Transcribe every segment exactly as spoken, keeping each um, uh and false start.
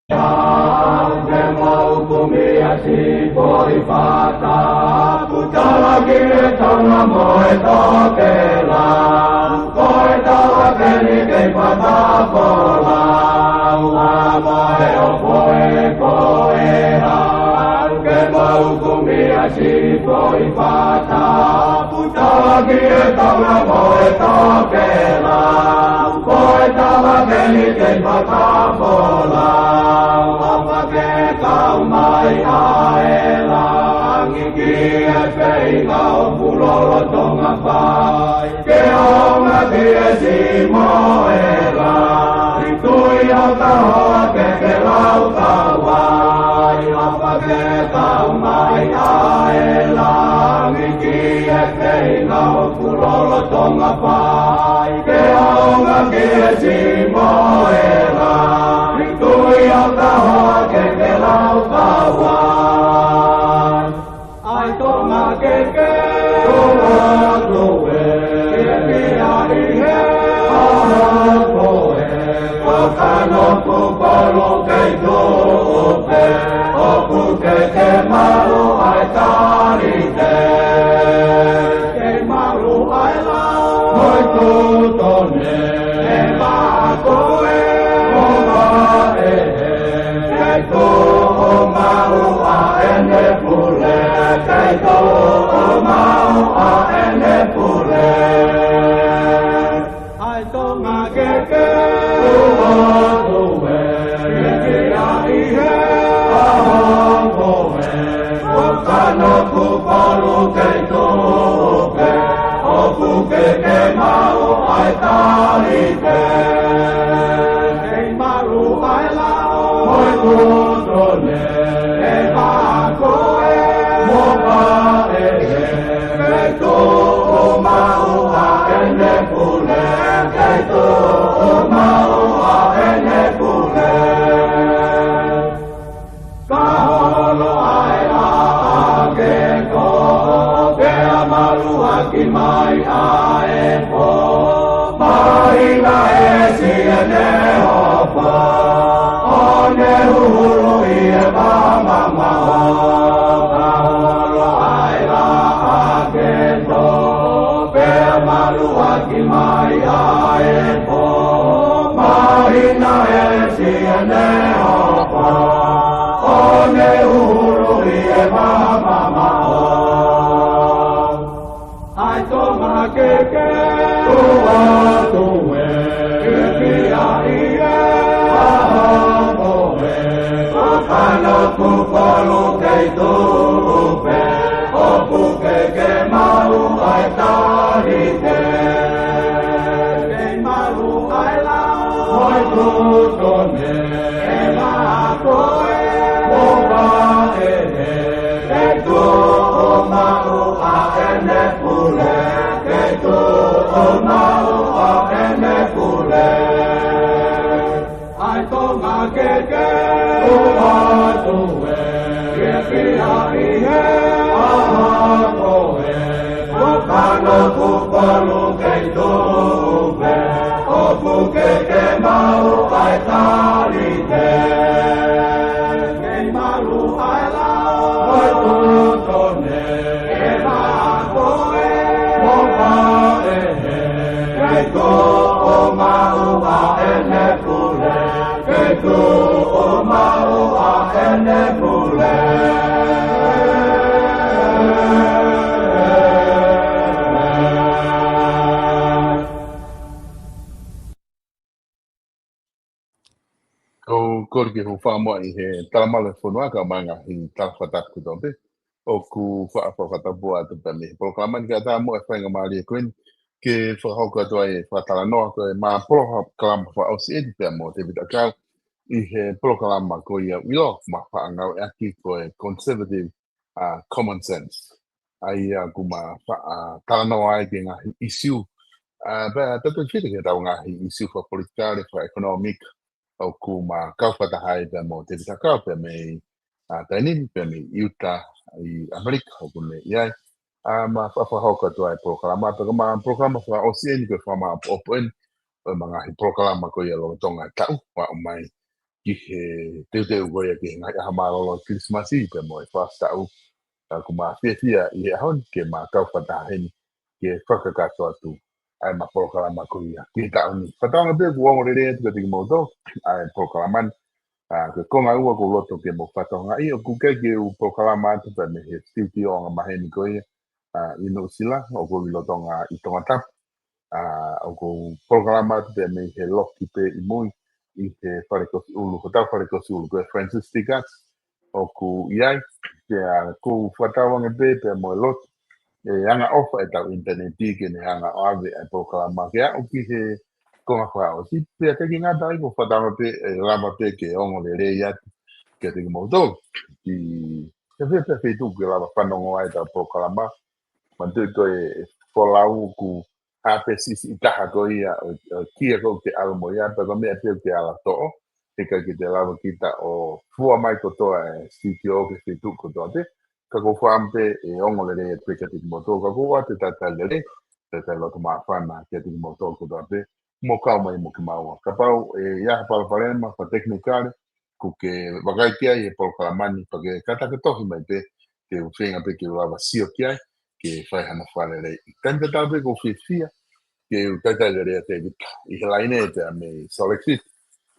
Ke mau kumi ʻa Sipotifata, putala ki he tonga mo e tokela. Ko e tala peni kei pata pola, ua mo e ʻopo ʻe ko e hau. Ke mau kumi ʻa Sipotifata, putala ki he tonga mo e tokela. Ko e tala peni kei pata pola, ʻofa ke kau mai ʻa e langi ki he feinga ʻoku lolotonga fai. Ke ʻaonga ki he simoela, ʻi tui ʻo ka hoa ke ke lau kau ai. ʻOfa ke kau mai ʻa e langi ki he feinga ʻoku lolotonga fai. Ke ʻaonga ki he simoela, ʻi tui ʻo ka hoa ke ke lau kau ai. ʻAi Tonga ke ke, Tonga ko e, ke pia ʻi he ʻaho ko ē, ko Kanokupolu kei tuʻu pē, ʻoku ke ke maʻu ʻa e talite. Kei maʻu ʻa e lao, mo e tuʻutuʻuni, ʻe maʻa koe, mo maʻa e hē. Kei tuʻu ʻo maʻu ʻa ʻene pule, kei tuʻu ʻo maʻu ʻa ʻene pule. ʻAi Tonga ke ke, ʻoku ke pia ʻi he ʻaho ko ē, ko Kanokupolu kei tuʻu pē, ʻoku ke ke maʻu ʻa e talite. Kei maʻu ʻa e lao, mo e tuʻutuʻuni, ʻe maʻa koe, mo maʻa e hē. Kei tuʻu ʻo maʻu ʻa ʻene pule, kei tuʻu ʻo maʻu ʻa ʻene pule. Ka holo ʻa e laʻā ke ko, pea maluʻaki mai ʻa e pō. Māhina ʻe siʻene hopo, ʻo ne huhulu ʻi he vaha mamaʻo. Ka holo ʻa e laʻā ke ko, pea maluʻaki mai ʻa e pō. Māhina ʻe siʻene hopo, ʻo ne huhulu ʻi he vaha mamaʻo. ʻAi Tonga ke ke, tuʻutuʻuni, ke pia ʻi he ʻaho ko ē, ko Kanokupolu kei tuʻu pē, ʻoku ke ke maʻu ʻa e talite. Kei maʻu ʻa e lao, mo e tuʻutuʻuni, ʻe maʻa koe, mo maʻa e hē. Kei tuʻu ʻo maʻu ʻa ʻene pule, kei tuʻu ʻo maʻu ʻa ʻene pule. ʻAi Tonga ke ke, tuʻutuʻuni, ke pia ʻi he ʻaho ko ē, ko Kanokupolu kei tuʻu pē, ʻoku ke ke maʻu ʻa e talite. Kei maʻu ʻa e lao, mo e tuʻutuʻuni, ʻe maʻa koe, mo maʻa e hē. Kei tuʻu ʻo maʻu ʻa ʻene pule, kei tuʻu ʻo maʻu ʻa ʻene pule. ʻOku ou kole ke u hūfanga muʻa ʻi he talamalu ʻa e fonua kae ʻumaʻā e ngaahi tala fakatapu kotoa pē ʻoku faʻa fakatapu atu pē mei he polokalama ni, kae ʻatā muʻa e faingamālie ko eni ke fakahoko atu ai e fakatalanoa ko e maʻu polokalama fakaʻosi eni pea mo Tēvita ʻAkau ʻi he polokalama ko ia ʻoku ʻiloa mo faʻa ngāueʻaki ko e Conservative, uh, Common Sense. ʻA ia ʻoku ma faʻa talanoa ai ki he ngaahi ʻisiū, uh, pea tatau fita ki heʻetau ngaahi ʻisiū fakapolitikale, fakaʻekonōmika, ʻoku ma kau fakataha ai pea mo Tēvita ʻAkau pea mei, uh, Tainimi, pea mei ʻIuta ʻi ʻAmelika ʻoku ne ʻi ai. Uh, ma faʻa fakahoko atu ai e polokalama, pea ko e maʻu polokalama fakaʻosi eni ko e fakamāʻopoʻopo eni ʻo e maʻu ngaahi polokalama ko ia lolotonga e taʻu, ʻo aʻu mai ki he teuteu ko ia ki he ngaahi ʻaho mālōlō Kilisimasi pea mo e Fakaʻosi Taʻu. ʻOku ma fiefia ʻi he ʻaho ni ke ma kau fakataha heni ke fakakakato atu ʻa e ma polokalama ko ia ki he taʻu ni. Fakatauange pē ʻoku ongo lelei atu kiate kimoutolu ʻa e polokalama ni. ʻA, ko e konga ua ʻoku ou loto ke mo fakatauange, ʻoku ʻikai ke u polokalama atu pē mei he studio ʻo e maheni ko ia, ʻa, ʻi Nuʻusila, ʻoku ou ʻi Rotonga ʻi Tongatapu. ʻA, ʻoku ou polokalama atu pē mei he loki pē ʻi mui, ʻi he fale kosi ʻulu, hotau fale kosi ʻulu, ko e Francis Tikas, ʻoku ʻi ai, pea ʻoku ou fakatauange pē, pea mo e lotu, ʻe anga ʻofa ʻetau ʻinitaneti ke ne hanga ʻo ʻave ʻa e polokalama ke aʻu ki he konga fakaʻosi, pea ʻikai ke ngata ai ʻoku ou fakatauange pē, ʻe lava pē ke ongo lelei atu kiate kimoutolu. Ki he fē pē feituʻu ʻoku ke lava fanongo ai ʻetau polokalama, manatuʻi ko e folau ʻoku ʻa e pē siʻisiʻi taha ko ia ʻo, ʻo e kia ʻoku ke ʻalu mo ia, pea ko e meʻa pē ʻoku ke ala toʻo, he ʻikai ke te lava kita ʻo fua mai kotoa e studio ki he feituʻu kotoa pē, ka ʻoku ou fakaʻamu pē ʻe ongo lelei atu pē kiate kimoutolu, ka ʻoku ou ʻoatu e talitali lelei, talitali loto māfana kiate kimoutolu kotoa pē, mo kau mai mo kimaua. Kapau ʻe ʻi ai ha palopalema fakatekinikale, ʻoku ke vakai ki ai he polokalama ni, pea ke kātaki tohi mai pē, ke u feinga pē ke u lava sio ki ai, ke fai hano fakalelei. Taimi tatau pē ʻoku ou fiefia ke u talitali lelei ʻa David ʻi he laine pea mei Salt Lake City.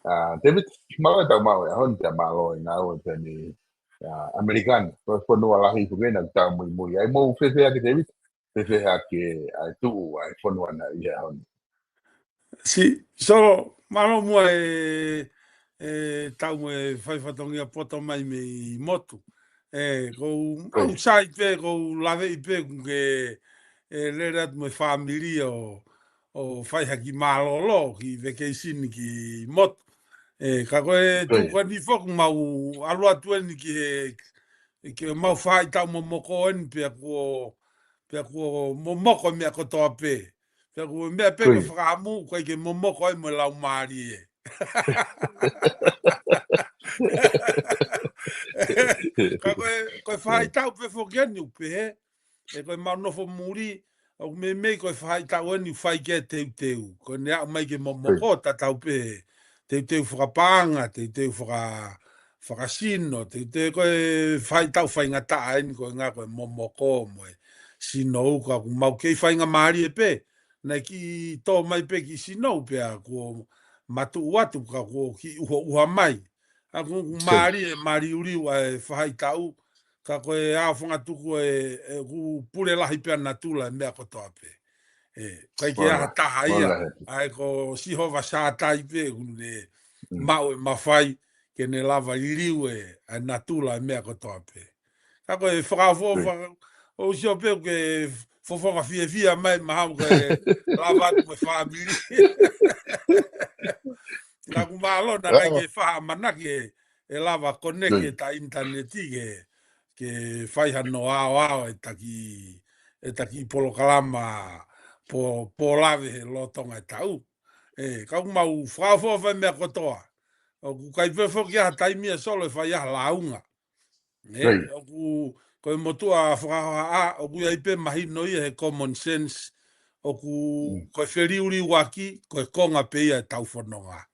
ʻA, David, mālō e tau maʻu e ʻaho ni pea mālō e ngāue pea mei, ʻa, ʻAmelika ni. Ko e fonua lahi foki ena ʻoku tau muimui ai. Mou fēfē hake David? Fēfē hake ʻa e tuʻu ʻa e fonua na ʻi he ʻaho ni? Si, Solo, mālō muʻa e, e tau mo e fai fatongia poto mai mei motu. ʻE, ʻoku ou, ʻoku ou sai pē, ʻoku ou laveʻi pē, ʻoku ke, ʻe, lele atu mo e fāmili ʻo, ʻo fai ha kiʻi mālōlō, kiʻi vacation ki motu. ʻE, ka ko e tuʻu ko eni foki mau ʻalu atu eni ki he, ke mau faʻitau momoko eni pea kuo, pea kuo momoko e meʻa kotoa pē. Pea ko e meʻa pē ko e fakaʻamu, ʻoku ʻikai ke momoko ai mo e laumālie. Ka ko e, ko e faʻitau pē foki eni ʻoku pehē, ʻe ko e mau nofo muli, ʻoku meimei ko e faʻitau eni ʻoku fai ki ai e teuteu. Ko ʻene aʻu mai ke momoko tatau pē he teuteu fakapaʻanga, teuteu faka-, fakasino, teuteu ko e faʻitau faingataʻa eni ko e ngaahi ko e momoko mo e sino uka ʻoku mau kei faingamālie pē. Naʻe kiʻi tō mai pē kiʻi sino pea kuo matuʻu atu ka kuo kiʻi ʻuhoʻuha mai. ʻA ʻoku, ʻoku mālie, māliuliu ʻa e faʻitau, ka ko e ʻā fangatuku ʻe, ʻe ʻoku pule lahi pē ʻa natula e meʻa kotoa pē. ʻE, ʻikai ke ʻi ai ha taha ia, ʻa ē ko Sihova Sātai pē, ʻoku ne maʻu e mafai, ke ne lava liliu e, ʻa e natula e meʻa kotoa pē. Ka ko e fakaʻofoʻofa, ʻoku ou sio pē ʻoku ke fofonga fiefia mai mahalo ko e lava atu mo e fāmili. Ka ʻoku mālō naʻa ʻikai ke faʻa ʻamanaki ʻe, ʻe lava koneki ʻeta ʻinitaneti ke, ke fai hano aoao ʻeta kiʻi, ʻeta kiʻi polokalama pō, pōlave he lolotonga e taʻu. ʻE, ka ʻoku mau fakaʻofoʻofa e meʻa kotoa. ʻOku ʻikai pē foki ʻi ai ha taimi ia Solo ʻe fai ai ha lāunga. ʻE, ʻoku, ko e motuʻa fakahohaʻa, ʻoku ʻi ai pē mahino ia he common sense, ʻoku, ko e feliuliuaki, ko e konga pē ia ʻetau fononga.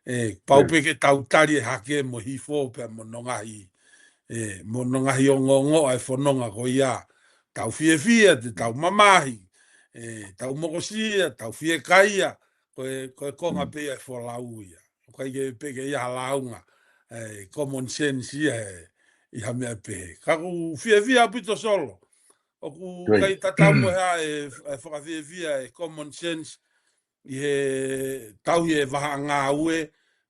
ʻE, pau pē ke tau tali e hake mo hifo pea mo hono ngaahi, ʻe, mo hono ngaahi ongoongo ʻa e fononga ko ia, tau fiefia, te tau mamahi, ʻe, tau mokosia, tau fiekaia, ko e, ko e konga pē ia e folau ia. ʻOku ʻikai ke pē ke ʻi ai ha lāunga, ʻe, common sense ia he, ʻi ha meʻa pehē. Ka ʻoku fiefia ʻaupito Solo. ʻOku ʻikai tatau mo e hā e, e fakafiefia e common sense ʻi he tauhi e vahaʻa ngāue,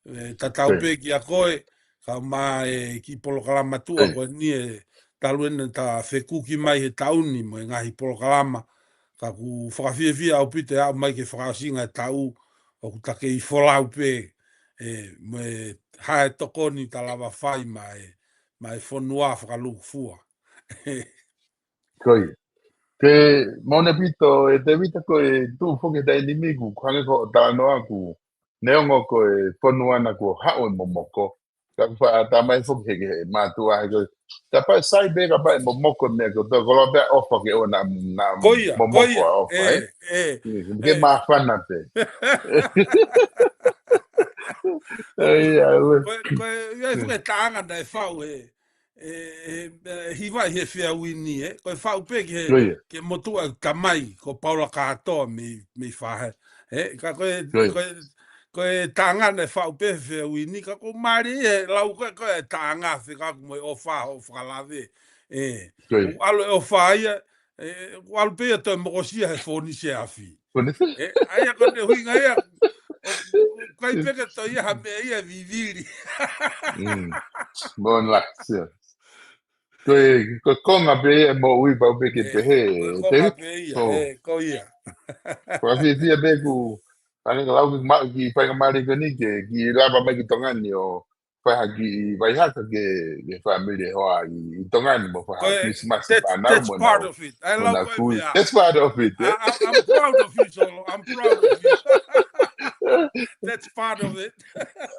ʻe, tatau pē kiate koe, ka mo e kiʻi polokalama tuʻa ko eni ʻe talu eni ta fekuki mai he taʻu ni mo e ngaahi polokalama, ka ʻoku fakafiefia ʻaupito e aʻu mai ki he fakaʻosinga e taʻu, ʻoku ta kei folau pē, ʻe, mo e hā e tokoni ta lava fai maʻa e, maʻa e fonua fakalūkufua. Ko ia. Ke mone pito e Tevita ko e tuʻu foki he taimi ni ʻoku hangē ko e talanoa ʻoku neongo ko e fonua na kuo haʻu e momoko. Ka ʻoku faʻa tā mai foki he, he mātuʻa he ko e, kapau ʻe sai pē kapau ʻe momoko e meʻa ko e tō, ko e lava pē ʻa e ʻofa ke ʻoua naʻa, naʻa momoko ʻa e ʻofa, ʻe? Ke māfana pē. ʻAi, ʻalu. Ko e, ko e, ʻi ai foki e taʻanga naʻe faʻu he, e, e, e, hiva he Fea Uini, ē? Ko e faʻu pē ki he, ke motuʻa tamai, ko Paula Kātoa mei, mei Fahe. Ē, ka ko e, ko e, ko e taʻanga naʻe faʻu pē he Fea Uini, ka ko e mālie e lau ko e, ko e taʻanga fekauʻaki mo e ʻofa hoʻo fakalave. Ē, ʻoku ʻalu e ʻofa ia, ē, ʻoku ʻalu pē ia toe mokosia he fōnise afi. Ē, ʻa ia ko e ʻuhinga ia, ʻoku ʻikai pē ke toe ʻi ai ha meʻa ia vivili. Mo na, sia. Ko e, ko e konga pē ia mo ui pau pē ke pehē, ko e konga pē ia, ē, ko ia. Ko e fiefia pē ku, ʻa e lau ki ma-, ki faingamālie ko eni ke, ke lava mai ki Tonga ni ʻo fai ha kiʻi vaihaka ki he, ki he fāmili hoa ʻi, ʻi Tonga ni mo fai ha Christmas ʻi he fānau mo e nau kui. That's part of it. I love it. That's part of it, eh? I, I'm, I'm proud of you, Solo. I'm proud of you. That's part of it.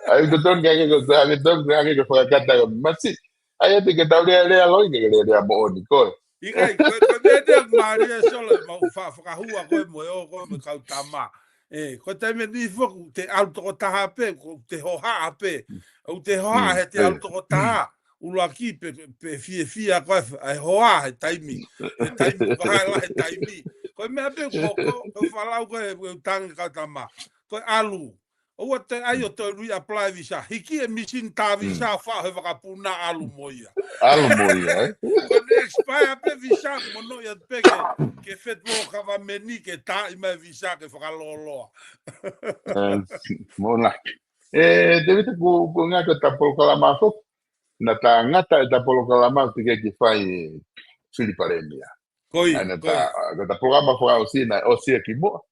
ʻAi, ko tonu ke, ko tonu ke, ko tonu ke fakakata ko masi. ʻAi, ʻe te ke tau lea, lea loi, ke lea, lea moʻoni, ko e. ʻIkai, ko e, ko e meʻa te mālie Solo, mau fa-, fakahua ko e mo e ʻo, ko e mo e kau tama. Ē, ko e taimi ni foki, te ʻalu toko taha pē, ko te hohaʻa pē. ʻOku te hohaʻa he te ʻalu toko taha. ʻUluaki pē, pē fiefia ko e, ʻai hoa he taimi. He taimi, ko hai la he taimi. Ko e meʻa pē, ko, ko, ko falau ko e, ko e tangi kau tama. Ko e ʻalu. ʻOua te ʻai ʻo toe reapply visa. Hiki e misini tā visa faʻo he vakapuna ʻalu mo ia. ʻAlu mo ia, ē? Ko e expire pē visa, mo no ia pē ke, ke federal government ni ke tā ʻi mai visa ke fakaloloa. Ē, mo na. Ē, Tevita, ko, ko e ngaahi ko e ta polokalama foki. Naʻa ta ngata e ta polokalama te ke ki fai e fili palēmia. Ko ia, ʻa ia naʻa ta, ko ia. Ko e ta polokalama fakaʻosi naʻe ʻosi ia kimuʻa.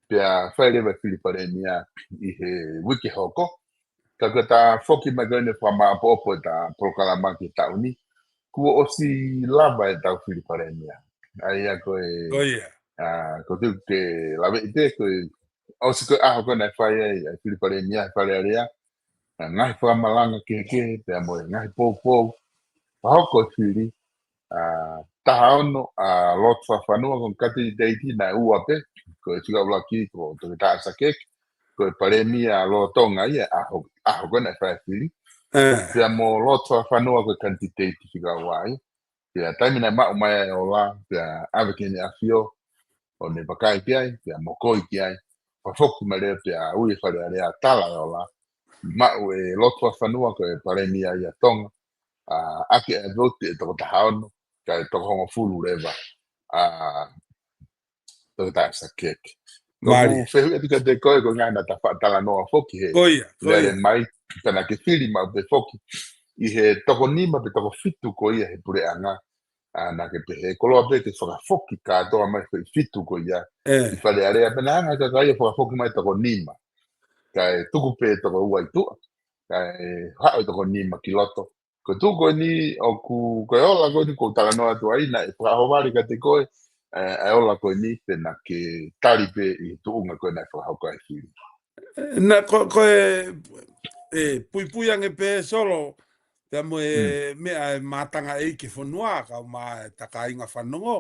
Pea fai leva e fili palēmia ʻi he uike hoko. Ka ko e ta foki mai ko eni fakamāʻopoʻopo e ta polokalama ki he taʻu ni. Kuo ʻosi lava e tau fili palēmia. ʻA ia ko e, ko ia. ʻA, ko tu ke lave ʻi te ko e, ʻosi ko e ʻaho ko ē naʻe fai ai, ʻa e fili palēmia, Fale Alea. ʻA, ngaahi fakamalanga kehekehe, pea mo e ngaahi poupou. Pea hoko e fili, ʻa, taha ono, ʻa, lotu fakafanua, ko e kanititeiti naʻe ua pē, ko e fika ʻuluaki, ko Toketā ʻAisa Keke, ko e palēmia lolotonga ia, ʻaho, ʻaho ko ē naʻe fai e fili. Ē. Pea mo lotu fakafanua ko e kanititeiti fika ua ai. Pea taimi naʻe maʻu mai ai e ola, pea ʻave ki Heʻene ʻAfio, ʻo ne vakai ki ai, pea mokoi ki ai, fakafoki mai leva pea ui e Fale Alea tala e ola, maʻu e lotu fakafanua ko e palēmia ia Tonga, ʻa, ʻaki e vote ʻe toko taha ono, kae toko hongofulu leva, ʻa, Toketā ʻAisa Keke. Mālie. Ko e fehuʻi atu kiate koe, ko e ngaahi naʻa ta faʻa talanoa foki he. Ko ia, ko ia. Lele mai, pea naʻa ke fili maʻu pē foki. ʻI he toko nima pe toko fitu ko ia he puleʻanga. ʻA, naʻa ke pehē, koloa pē ke fakafoki kātoa mai foʻi fitu ko ia. Ē. ʻI Fale Alea, pea naʻe hanga ʻe he kakai ʻo fakafoki mai toko nima. Kae tuku pē toko ua ʻi tuʻa. Kae haʻu e toko nima ki loto. Ko e tuʻu ko eni ʻoku, ko e ola ko eni ʻoku ou talanoa atu ai, naʻe fakaʻohovale kiate koe, ē, ʻa e ola ko eni, pe naʻa ke tali pē ʻi he tuʻunga ko ē naʻe fakahoko ai e fili. Naʻa ko, ko e, e, puipui ange pē Solo, pea mo e meʻa e mātanga ʻeiki e fonua, kau mai e ta kāinga fanongo,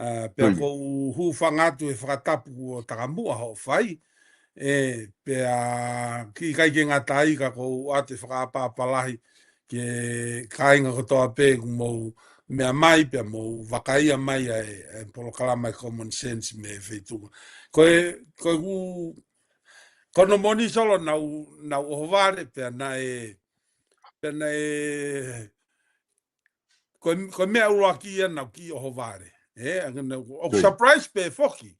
ʻa, pea ko u hūfanga atu he fakatapu ʻo takimuʻa hoʻo fai, ē, pea kiʻi ʻikai ke ngata ai ka ko u ʻoatu e fakaʻapaʻapa lahi, ki he kāinga kotoa pē ʻoku mou meʻa mai, pea mou vakaia mai ʻa e, ʻa e polokalama e Common Sense mei he feituʻu. Ko e, ko e ʻū, ko hono moʻoni Solo naʻa ku, naʻa ku ʻohovale, pea naʻe, pea naʻe, ko e, ko e meʻa ʻuluaki ia naʻa ku kiʻi ʻohovale. Ē, ʻa ia naʻa ku, ʻoku surprise pē foki.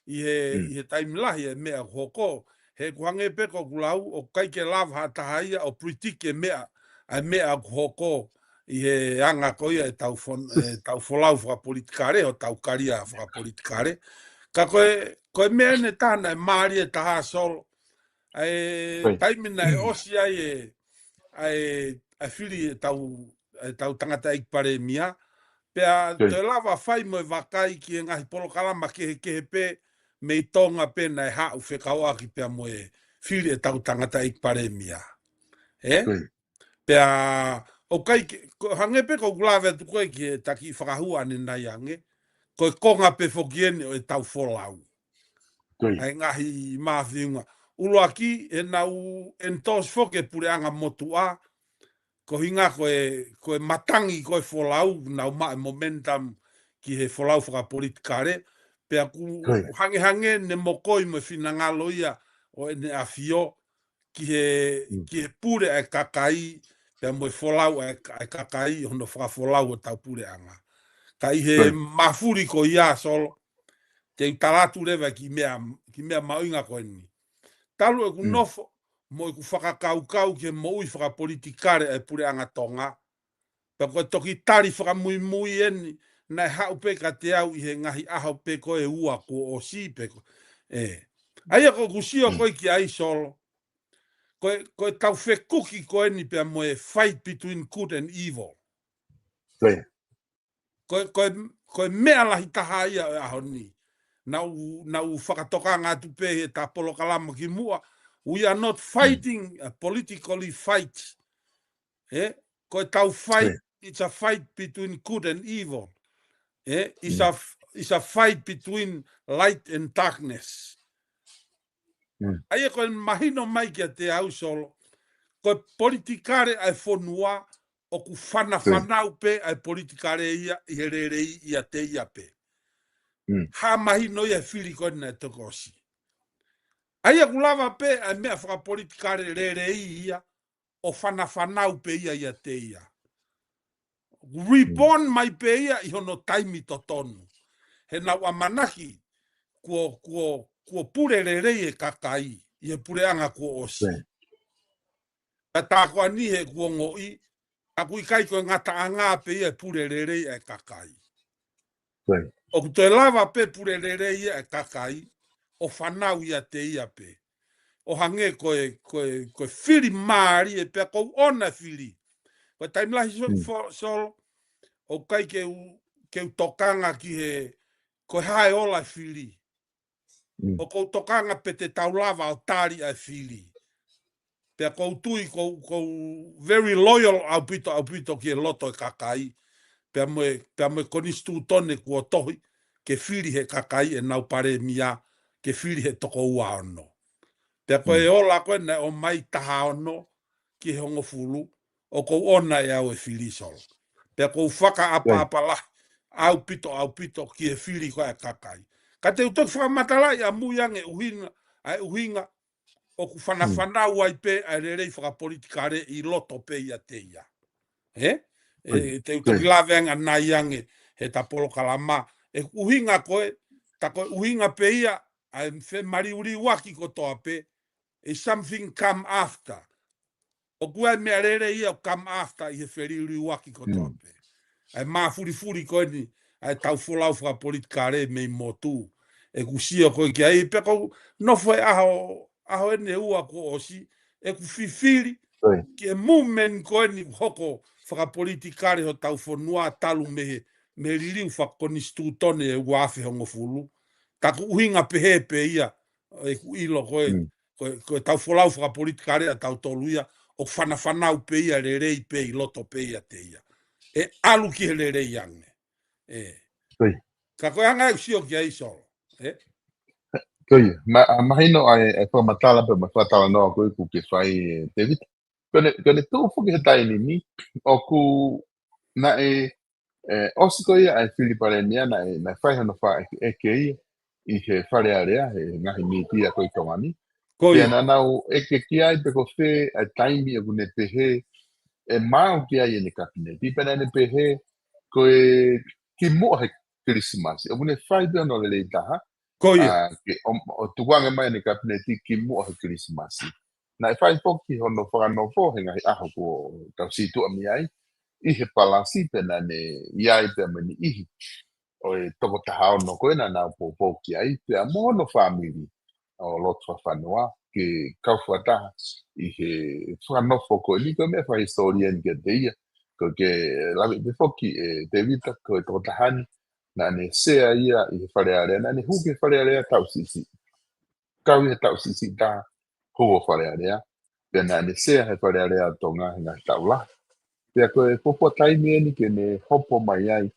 ʻI he, ʻi he taimi lahi e meʻa ʻoku hoko. He ʻoku hangē pē ko ʻeku lau, ʻoku ʻikai ke lava ha taha ia ʻo predict e meʻa, ʻa e meʻa ʻoku hoko. ʻI he anga ko ia e tau fon-, e tau folau fakapolitikale, ʻo tau kalia fakapolitikale. Ka ko e, ko e meʻa ʻeni taha naʻe mālie taha Solo. ʻA e taimi naʻe ʻosi ai e, ʻa e, ʻa e fili e tau, e tau tangataʻeiki palēmia. Pea toe lava fai mo e vakai ki he ngaahi polokalama kehekehe pē mei Tonga pē naʻe haʻu fekauʻaki pea mo e fili e tau tangataʻeiki palēmia. Ē? Pea, ʻoku ʻikai ke, ko, hangē pē ko ʻeku lave atu ko ē ki he taki fakahua ʻanenai ange, ko e konga pē foki ʻeni ʻo e tau folau. ʻA e ngaahi mafiunga. ʻuluaki, ʻenau endorse foki e puleʻanga motuʻa, ko e ʻuhinga ko e, ko e matangi ko e folau, nau maʻu e momentum ki he folau fakapolitikale, pea ʻoku hangehangē ne mokoi mo e finangalo ia ʻo ʻEne ʻAfio ki he, ki he pule ʻa e kakai, pea mo e folau ʻa e, ʻa e kakai, hono fakafolau ʻo tau puleʻanga. Ka ʻi he mafuli ko ia Solo, te u tala atu leva ki he meʻa, ki he meʻa mahuʻinga ko eni. Talu ʻeku nofo, mo ʻeku fakakaukau ki he moʻui fakapolitikale ʻa e puleʻanga Tonga, pea ko e toki tali fakamuimui eni, naʻe haʻu pē kiate au ʻi he ngaahi ʻaho pē ko e ua kuo ʻosi pē ko. ʻE. ʻA ia ko ʻeku sio ko ē ki ai Solo, ko e, ko e tau fekuki ko eni pea mo e fight between good and evil. Ko e, ko e, ko e meʻa lahi taha ia ʻo e ʻaho ni. Naʻu, naʻu fakatokanga atu pē he ta polokalama ki muʻa. We are not fighting a politically fight. ʻE, ko e tau fight, it's a fight between good and evil. ʻE, it's a, it's a fight between light and darkness. ʻA ia ko e mahino mai kiate au Solo, ko e politikale ʻa e fonua, ʻoku fanafanau pē ʻa e politikale ia, ʻi he lelei ʻiate ia pē. Hā mahino ia he fili ko ena ʻe tokosi. ʻA ia ʻoku lava pē ʻa e meʻa fakapolitikale lelei ia, ʻo fanafanau pē ia ʻiate ia. Reborn mai pē ia ʻi hono taimi totonu. He naʻu ʻamanaki, kuo, kuo, kuo pule lelei e kakai, ʻi he puleʻanga kuo ʻosi. Ka tā ko eni he kuo ongoʻi, ʻoku ʻikai ko e ngataʻanga pē ia e pule lelei e kakai. ʻOku toe lava pē pule lelei ia e kakai, ʻo fanau ʻiate ia pē. ʻO hangē ko e, ko e, ko e fili mālie pea ʻoku ou ʻona e fili. Ko e taimi lahi Solo, ʻoku ʻikai ke u, ke u tokanga ki he, ko e hā e ola e fili. ʻOku ou tokanga pe te tau lava ʻo tali ʻa e fili. Pea ʻoku ou tui ʻoku ou, ʻoku ou very loyal ʻaupito, ʻaupito ki he loto e kakai. Pea mo e, pea mo e konisitūtone kuo tohi, ke fili he kakai ʻenau palēmia, ke fili he toko ua ono. Pea ko e ola ko ena ʻo mai taha ono, ki he hongofulu, ʻoku ou ʻona ʻe au e fili Solo. Pea ʻoku ou fakaʻapaʻapa lahi, ʻaupito, ʻaupito ki he fili ko e kakai. Ka te u toki fakamatalaʻi ʻamui ange ʻuhinga, ʻa e ʻuhinga, ʻoku fanafanau ai pē ʻa e lelei fakapolitikale ʻi loto pē ʻiate ia. ʻE? ʻE, te u toki lave ange ʻanai ange he ta polokalama. ʻE ʻuhinga ko e, ta ko e ʻuhinga pē ia, ʻa e femaliuliuaki kotoa pē, ʻe something come after. ʻOku ʻi ai e meʻa lelei ia ʻoku come after ʻi he feliuliuaki kotoa pē. ʻA e mafulifuli ko eni, ʻa e tau folau fakapolitikale mei motu. ʻEku sio ko ē ki ai, pea ʻoku ou nofo he ʻaho, ʻaho eni ʻe ua kuo ʻosi, ʻeku fifili, ki he movement ko eni hoko fakapolitikale hotau fonua talu mei he, mei he liliu fakakonisitūtone ʻe ua afe hongofulu. Ta ʻoku ʻuhinga pehē pē ia, ʻeku ʻilo ko e, ko e, ko e tau folau fakapolitikale ʻa tautolu ia, ʻoku fanafanau pē ia lelei pē ʻi loto pē ʻiate ia. ʻE ʻalu ki he lelei ange. ʻE. Ka ko e anga ʻeku sio ki ai Solo. ʻE. Ko ia, ma-, ʻa, mahino ʻa e, ʻa e fakamatala pea mo e fakatalanoa ko ē ʻoku ke fai, ʻe, Tēvita. Ko ʻene, ko ʻene tuʻu foki he taimi ni, ʻoku naʻe, ʻe, ʻosi ko ia ʻa e fili palēmia naʻe, naʻe fai hono fakaʻekeʻeke ia ʻi he Fale Alea, he ngaahi mītia ko ē ʻi Tonga ni. Ko ia. Pea naʻa nau ʻeke ki ai pe ko fē ʻa e taimi ʻoku ne pehē ʻe maau ki ai ʻene kapineti, pea naʻa ne pehē ko e kimuʻa he Kilisimasi. ʻOku ne fai pē hono lelei taha, Ko ia. ʻA, ke ʻo, ʻo tukuange mai ʻene kapineti kimuʻa he Kilisimasi. Naʻe fai foki hono fakanofo he ngaahi ʻaho kuo tau situʻa mei ai, ʻi he palasi pea naʻa ne ʻi ai pea mo e niʻihi ʻo e toko taha ono ko ē naʻa nau poupou ki ai, pea mo hono fāmili ʻo lotu fakafanua, ke kau fakataha ʻi he fakanofo ko eni. Ko e meʻa fakahisitōlia eni kiate ia, ko e ke lave pē foki ʻe Tēvita, ko e toko taha ni, naʻa ne sea ia ʻi he Fale Alea, naʻa ne hū ki he Fale Alea taʻu siʻisiʻi. Kau ʻi he taʻu siʻisiʻi taha hū ʻo Fale Alea, pea naʻa ne sea he Fale Alea ʻo Tonga he ngaahi taʻu lahi. Pea ko e fuofua taimi eni ke ne hopo mai ai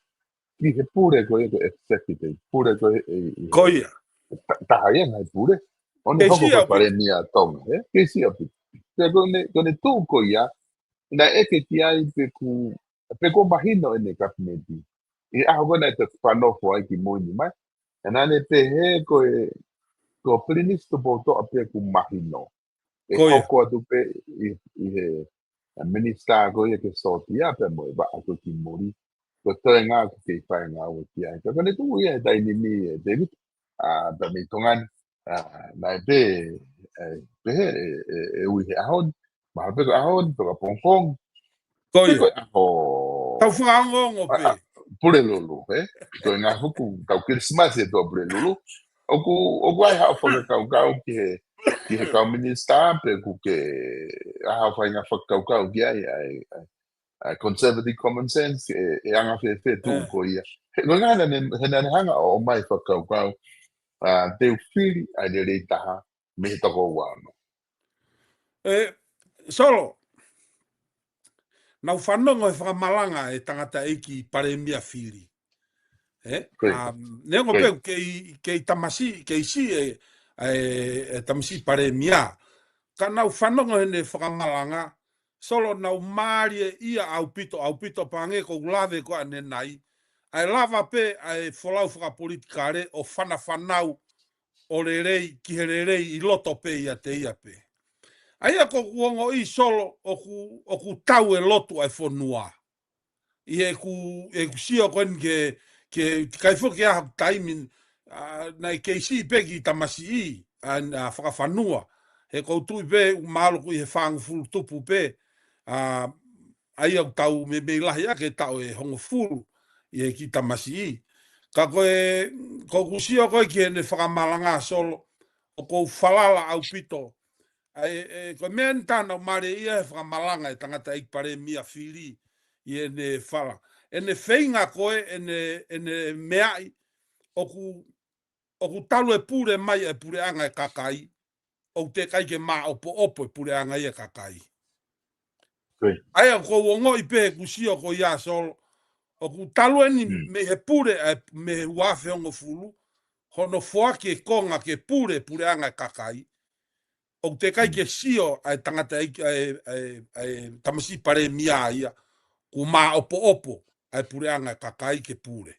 ki he pule ko ia ko e executive, pule ko ē ʻe, ʻe, Ko ia. ta-, taha ia ngaahi pule. ʻO ne hoko ko e palēmia ʻa Tonga, ē? Keisi ʻaupito. Pea ko ʻene, ko ʻene tuʻu ko ia, naʻe ʻeke ki ai pe kuo, pe kuo mahino ʻene kapineti ʻi he ʻaho ko ē naʻe toki fanofo ai ki mui ni mai. Naʻa ne pehē ko e, ko Pilinisi Tupoutoʻa pē kuo mahino. ʻE hoko atu pē ʻi, ʻi he ʻa e minisitā ko ia ke sōtia pea mo e vaʻa ko ē ki muli. Ko e toenga ʻoku kei fai e ngāue ki ai. Ka ko ʻene tuʻu ia he taimi ni ē David, ʻa, pea mei Tonga ni, ʻa, naʻe pē, ʻe, pehē, ʻe, ʻe, ʻe ui he ʻaho ni, mahalo pē ko e ʻaho ni, pe ko e pongipongi, pe ko e ʻaho, tau fakaongoongo pē. Pulelulu, ē? Ko e ngaahi fuku, tau Kilisimasi ʻi he tuʻa Pulelulu. ʻOku, ʻoku ʻi ai haʻo fakakaukau ki he, ki he kau minisitā, pe ʻoku ke ʻi ai haʻo fai ngaahi fakakaukau ki ai, ʻa e, ʻa e, ʻa e conservative common sense, ʻe, ʻe anga fēfē tuʻu ko ia. He ko e ngaahi naʻa ne, he naʻa ne hanga ʻo ʻomai fakakaukau, ʻa, te u fili ʻa e lelei taha mei he toko ua ono. ʻE, Solo, naʻa ku fanongo he fakamalanga ʻa e tangataʻeiki palēmia fili. Ē? Neongo pē ʻoku kei, kei tamasiʻi, kei siʻi ʻa e, ʻa e tamasiʻi palēmia. Ka naʻa ku fanongo heʻene fakamalanga, Solo, naʻa ku mālieʻia ʻaupito, ʻaupito pē hangē ko ʻeku lave ko ē ʻanenai. ʻA e lava pē ʻa e folau fakapolitikale ʻo fanafanau ʻo lelei, ki he lelei ʻi loto pē ʻiate ia pē. ʻA ia ko ʻeku ongoʻi Solo ʻoku, ʻoku tau e lotu ʻa e fonua. ʻI heʻeku, ʻeku sio ko eni ke, ke tikai foki ʻa haku taimi, ʻa, naʻe kei siʻi pē ki tamasiʻi, ʻa, ʻa fakafanua. He ʻoku ou tui pē ʻoku mālō ʻoku ʻi he fāngofulu tupu pē, ʻa, ʻa ia ʻoku tau meimei lahi ʻa e taʻu ʻe hongofulu ʻi he ki tamasiʻi. Ka ko e, ko ʻeku sio ko ē ki heʻene fakamalanga Solo, ʻoku ou falala ʻaupito. ʻA e, ʻe, ko e meʻa eni naʻa ku mālieʻia he fakamalanga ʻa e tangataʻeiki palēmia fili ʻi heʻene fala. ʻEne feinga ko ē, ʻene, ʻene meaʻi, ʻoku, ʻoku talu e pule mai e puleʻanga e kakai, ʻoku teʻeki ai ke māʻopoʻopo e puleʻanga ia e kakai. ʻA ia ʻoku ou ongoʻi pē ʻeku sio ko ia Solo, ʻoku talu eni mei he pule, ʻa e, mei he ua afe hongofulu, hono foaki e konga ke pule, puleʻanga e kakai. ʻOku teʻeki ai ke sio ʻa e tangataʻeiki, ʻa e, ʻa e, ʻa e tamasiʻi palēmia ia, kuo māʻopoʻopo ʻa e puleʻanga e kakai ke pule.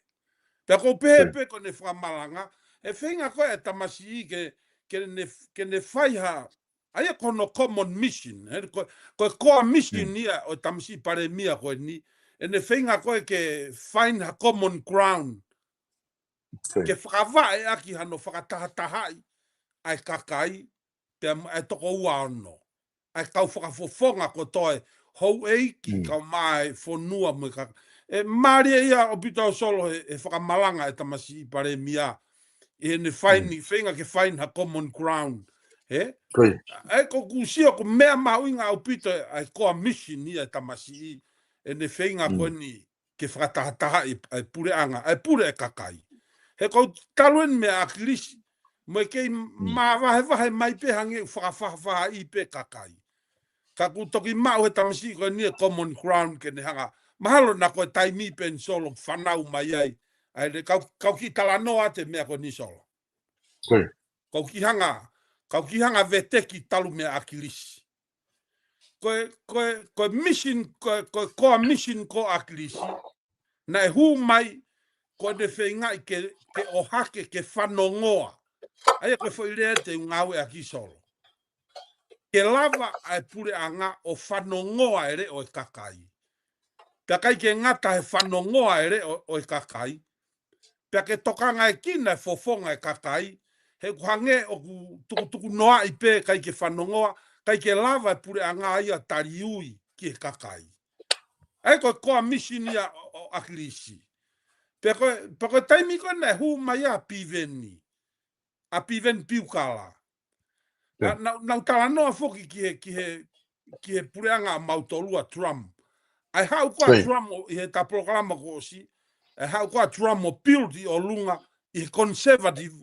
Pea ʻoku ou pehē pē ko ʻene fakamalanga, he feinga ko ē ʻa e tamasiʻi ke, ke ne, ke ne fai ha, ʻa ia ko hono common mission, he ko, ko e core mission ia ʻo e tamasiʻi palēmia ko eni, ʻene feinga ko ē ke find ha common ground, ke fakavaʻe ʻaki hano fakatahatahaʻi ʻa e kakai, pea mo e toko ua ono. ʻA e kau fakafofonga kotoa e houʻeiki, kau mai fonua mo e kakai. ʻE mālieʻia ʻaupito Solo he, he fakamalanga ʻa e tamasiʻi palēmia, ʻi heʻene find, feinga ke find ha common ground. Ē? ʻA ia ko ʻeku sio ko e meʻa mahuʻinga ʻaupito ʻa e core mission ia ʻa e tamasiʻi, ʻene feinga ko eni ke fakatahatahaʻi ʻa e puleʻanga, ʻa e pule e kakai. He ʻoku talu eni meia ʻAkilisi, mo e kei māvahevahe mai pē hangē ʻoku fakafaʻafaʻahi pē kakai. Ka kuo toki maʻu he tamasiʻi ko eni e common ground ke ne hanga. Mahalo naʻa ko e taimi pē eni Solo fanau mai ai. ʻA ia kau, kau kiʻi talanoa atu e meʻa ko eni Solo. Kau kiʻi hanga, kau kiʻi hanga veteki talu meia ʻAkilisi. Ko e, ko e, ko e mission, ko e, ko e core mission ko ʻAkilisi. Naʻe hū mai ko ʻene feingaʻi ke, ke ʻohake, ke fanongoa. ʻA ia ko e foʻi lea te u ngāueʻaki Solo. Ke lava ʻa e puleʻanga ʻo fanongoa e leʻo e kakai. Pea ʻikai ke ngata he fanongoa e leʻo ʻo e kakai. Pea ke tokangaekina e fofonga e kakai, he ʻoku hangē ʻoku tukutuku noaʻi pē ʻikai ke fanongoa, ʻikai ke lava e puleʻanga ia taliui ki he kakai. ʻA ia ko e core mission ia ʻo, ʻo ʻAkilisi. Pea ko e, pea ko e taimi ko ē naʻe hū mai ai ʻa Piveni. ʻA Piveni Piukala. Naʻa, naʻa, naʻa ku talanoa foki ki he, ki he, ki he puleʻanga ʻa mautolu ʻa Trump. ʻA e haʻu ko ē ʻa Trump ʻo, ʻi he ta polokalama kuo ʻosi, ʻa e haʻu ko ē ʻa Trump ʻo build ʻi ʻolunga ʻi he conservative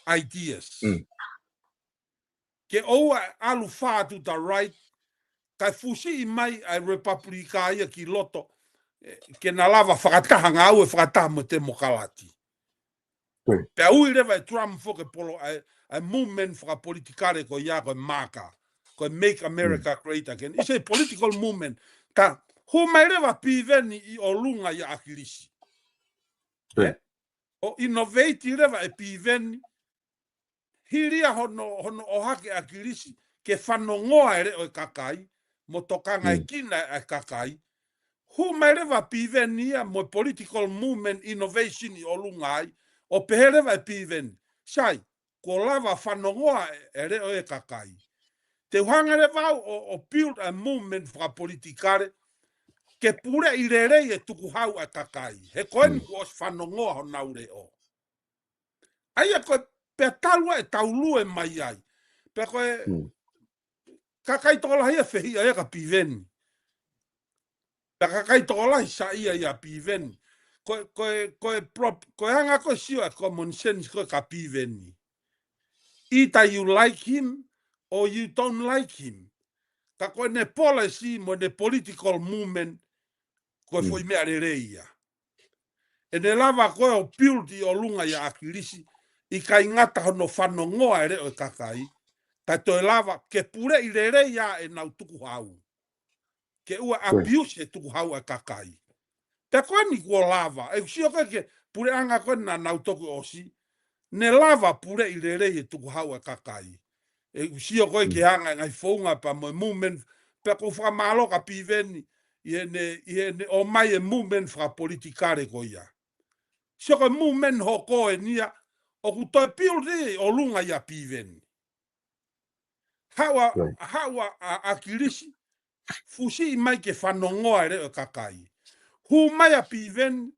ideas. Ke ʻoua ʻe ʻalu far to the right, kae fusiʻi mai ʻa e Republican ia ki loto, ē, ke na lava fakataha ngāue fakataha mo e Temokalati. Pea ui leva ʻe Trump foki e polo, ʻa e, ʻa e movement fakapolitikale ko ia ko e MAGA, ko e Make America Great Again. It's a political movement. Ka hū mai leva Piveni ʻi ʻolunga ia ʻAkilisi. ʻO innovate leva ʻe Piveni, hili ia hono, hono ʻohake ʻAkilisi ke fanongoa e leʻo e kakai, mo tokangaekina e kakai. Hū mai leva Piveni ia mo e political movement innovation ʻi ʻolunga ai, ʻo pehē leva ʻe Piveni, sai, kuo lava fanongoa e, e leʻo e kakai. Te u hanga leva au ʻo, ʻo build a movement fakapolitikale, ke puleʻi lelei e tukuhau ʻa e kakai. He ko eni kuo ʻosi fanongoa honau leʻo. ʻA ia ko e pea talu ʻe taulue mai ai. Pea ko e kakai tokolahi ʻe fehiʻa ia ka Piveni. Pea kakai tokolahi saiʻia ia Piveni. Ko e, ko e, ko e prop-, ko e anga ko e sio ʻa e common sense ko e ka Piveni. Either you like him or you don't like him. Ka ko ʻene policy mo ʻene political movement, ko e foʻi meʻa lelei ia. ʻEne lava ko ē ʻo build ʻi ʻolunga ia ʻAkilisi, ʻikai ngata hono fanongoa e leʻo e kakai, ka toe lava ke puleʻi lelei ia ʻenau tukuhau. Ke ʻoua abuse e tukuhau ʻa e kakai. Pea ko eni kuo lava, ʻe sio ko ē ki he puleʻanga ko ē naʻa nau toki ʻosi, ne lava puleʻi lelei e tukuhau ʻa e kakai. ʻE sio ko ē ki he anga e ngaahi founga pea mo e movement, pea ʻoku ou fakamālō kia Piveni, ʻi heʻene, ʻi heʻene ʻomai e movement fakapolitikale ko ia. Sio ko e movement hoko eni ia, ʻoku toe build ʻi ʻolunga ia Piveni. Haʻu ʻa, haʻu ʻa, ʻa, ʻAkilisi, fusiʻi mai ke fanongoa e leʻo e kakai. Hū mai ʻa Piveni,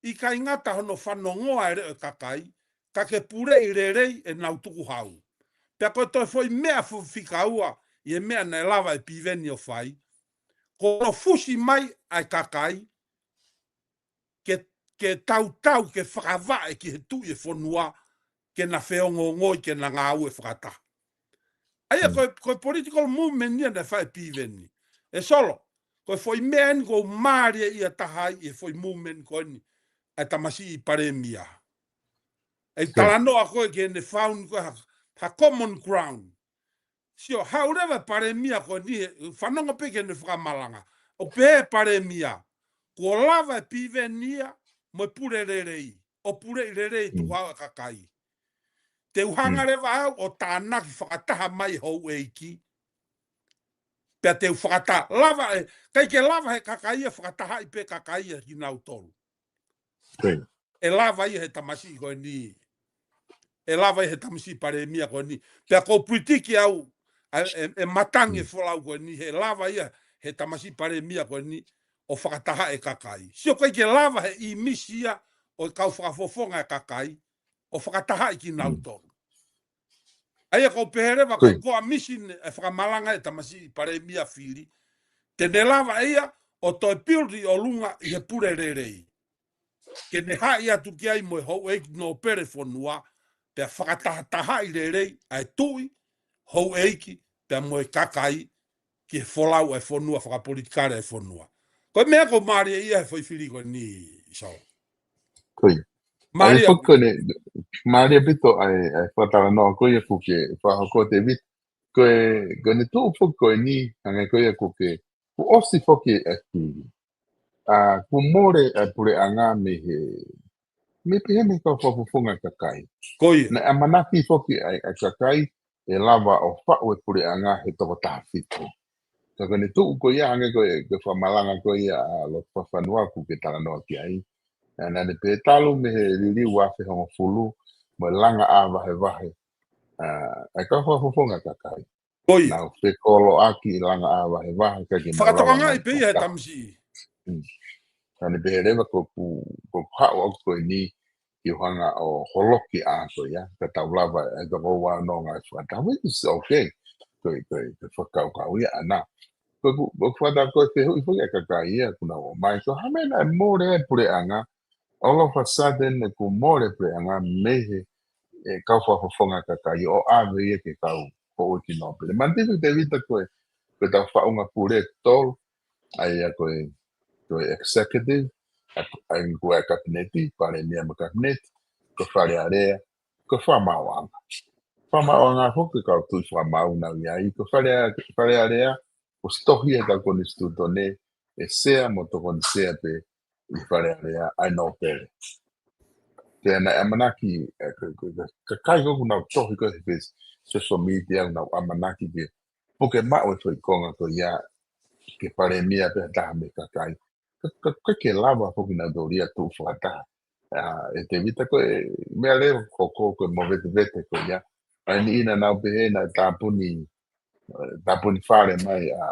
ʻikai ngata hono fanongoa e leʻo e kakai, ka ke puleʻi lelei ʻenau tukuhau. Pea ko e toe foʻi meʻa fo-, fika ua, ʻi he meʻa naʻe lava ʻe Piveni ʻo fai, ko hono fusi mai ʻa e kakai, ke, ke tautau, ke fakavaʻe ki he tuʻi e fonua, ke na feongoongoi, ke na ngāue fakataha. ʻA ia ko e, ko e political movement ia naʻe fai ʻe Piveni. ʻE Solo, ko e foʻi meʻa eni ʻoku ou mālieʻia taha ai ʻi he foʻi movement ko eni, ʻa e tamasiʻi palēmia. ʻE talanoa ko ē ki heʻene found ko ē ha, ha common ground. Sio, haʻu leva e palēmia ko eni, he, fanongo pē ki heʻene fakamalanga. ʻO pehē palēmia, kuo lava ʻe Piveni ia, mo e pule lelei, ʻo puleʻi lelei tukuhau ʻa e kakai. Te u hanga leva au ʻo tānaki fakataha mai houʻeiki. Pea te u fakataha, lava ʻe, ʻikai ke lava he kakai ia fakatahaʻi pē kakai ia kinautolu. ʻE lava ia he tamasiʻi ko eni. ʻE lava ia he tamasiʻi palēmia ko eni. Pea ʻoku ou predict au, ʻa, ʻe, ʻe matangi e folau ko eni, he lava ia he tamasiʻi palēmia ko eni, ʻo fakatahaʻi e kakai. Sio ʻikai ke lava he ʻīmisi ia ʻo e kau fakafofonga e kakai, ʻo fakatahaʻi kinautolu. ʻA ia ʻoku ou pehē leva ko e mission e fakamalanga e tamasiʻi palēmia fili. Te ne lava ʻe ia ʻo toe build ʻi ʻolunga ʻi he pule lelei. Ke ne haʻi atu ki ai mo e houʻeiki nōpele fonua, pea fakatahatahaʻi lelei ʻa e tuʻi, houʻeiki, pea mo e kakai, ki he folau ʻa e fonua, fakapolitikale ʻa e fonua. Ko e meʻa ʻoku ou mālieʻia he foʻi fili ko eni Solo. Mālie ʻaupito ʻa e, ʻa e fakatalanoa ko ia ʻoku ke fakahoko Tēvita. Ko e, ko ʻene tuʻu foki ko eni, hangē ko ia ʻoku ke, kuo ʻosi foki ʻa e fili. ʻA, kuo mole ʻa e puleʻanga mei he, mei pehē mei he kau fakafofonga kakai. Naʻe ʻamanaki foki ʻa e, ʻa e kakai, ʻe lava ʻo faʻu e puleʻanga he toko taha fitu. Ka ko ʻene tuʻu ko ia hangē ko e, ko e fakamalanga ko ia ʻa Loto Fakafanua ʻoku ke talanoa ki ai. Naʻa ne pehē talu mei he liliu ʻo afe hongofulu, mo e langa ʻā vahevahe. ʻA, ʻa e kau fakafofonga kakai. Nau fekoloʻaki ʻi langa ʻā vahevahe ka ke fakatokangaʻi pē ia he tamasiʻi. Naʻa ne pehē leva ko ʻeku, ko ʻeku haʻu ʻaʻaku ko eni, ke u hanga ʻo holoki ʻa ko ia, ka tau lava e toko ua nonga e fakataha, which is okay. Ko e, ko e, ko e fakakaukau ia ʻaʻana. Ko ʻeku, ko ʻeku fakataha ko e fehuʻi foki ʻa e kakai ia, ʻoku nau ʻomai, ko e hā e meʻa naʻe mole ai e puleʻanga, all of a sudden, ʻoku mole e puleʻanga mei he, e kau fakafofonga kakai ʻo ʻave ia ki he kau houʻeiki nōpele. Manatuʻi Tēvita ko e, ko ʻetau faʻunga pule ʻe tolu, ʻa ia ko e, ko e executive, ʻa, ʻa ia ko e kapineti, palēmia mo e kapineti, ko e Fale Alea, ko e Fakamaauʻanga. Fakamaauʻanga foki kau tui fakamaau naʻa ʻi ai, ko Fale, Fale Alea, ʻosi tohi ʻe he kau konisitūtone, ʻe sea mo tokoni sea pē ʻi Fale Alea, ʻa e nōpele. Pea naʻe ʻamanaki, ē, ka, ka, ka, kakai ko ē ʻoku nau tohi ko ē he page, social media ʻoku nau ʻamanaki ke, puke maʻu e foʻi konga ko ia, ke palēmia pē ha taha mei he kakai. Ka, ka, ka ke lava foki nautolu ia tuʻu fakataha. ʻA, ʻe Tēvita ko e meʻa leva ko, ko, ko e movetevete ko ia. ʻA eni ina nau pehē naʻe tāpuni, ē, tāpuni fale mai ʻa,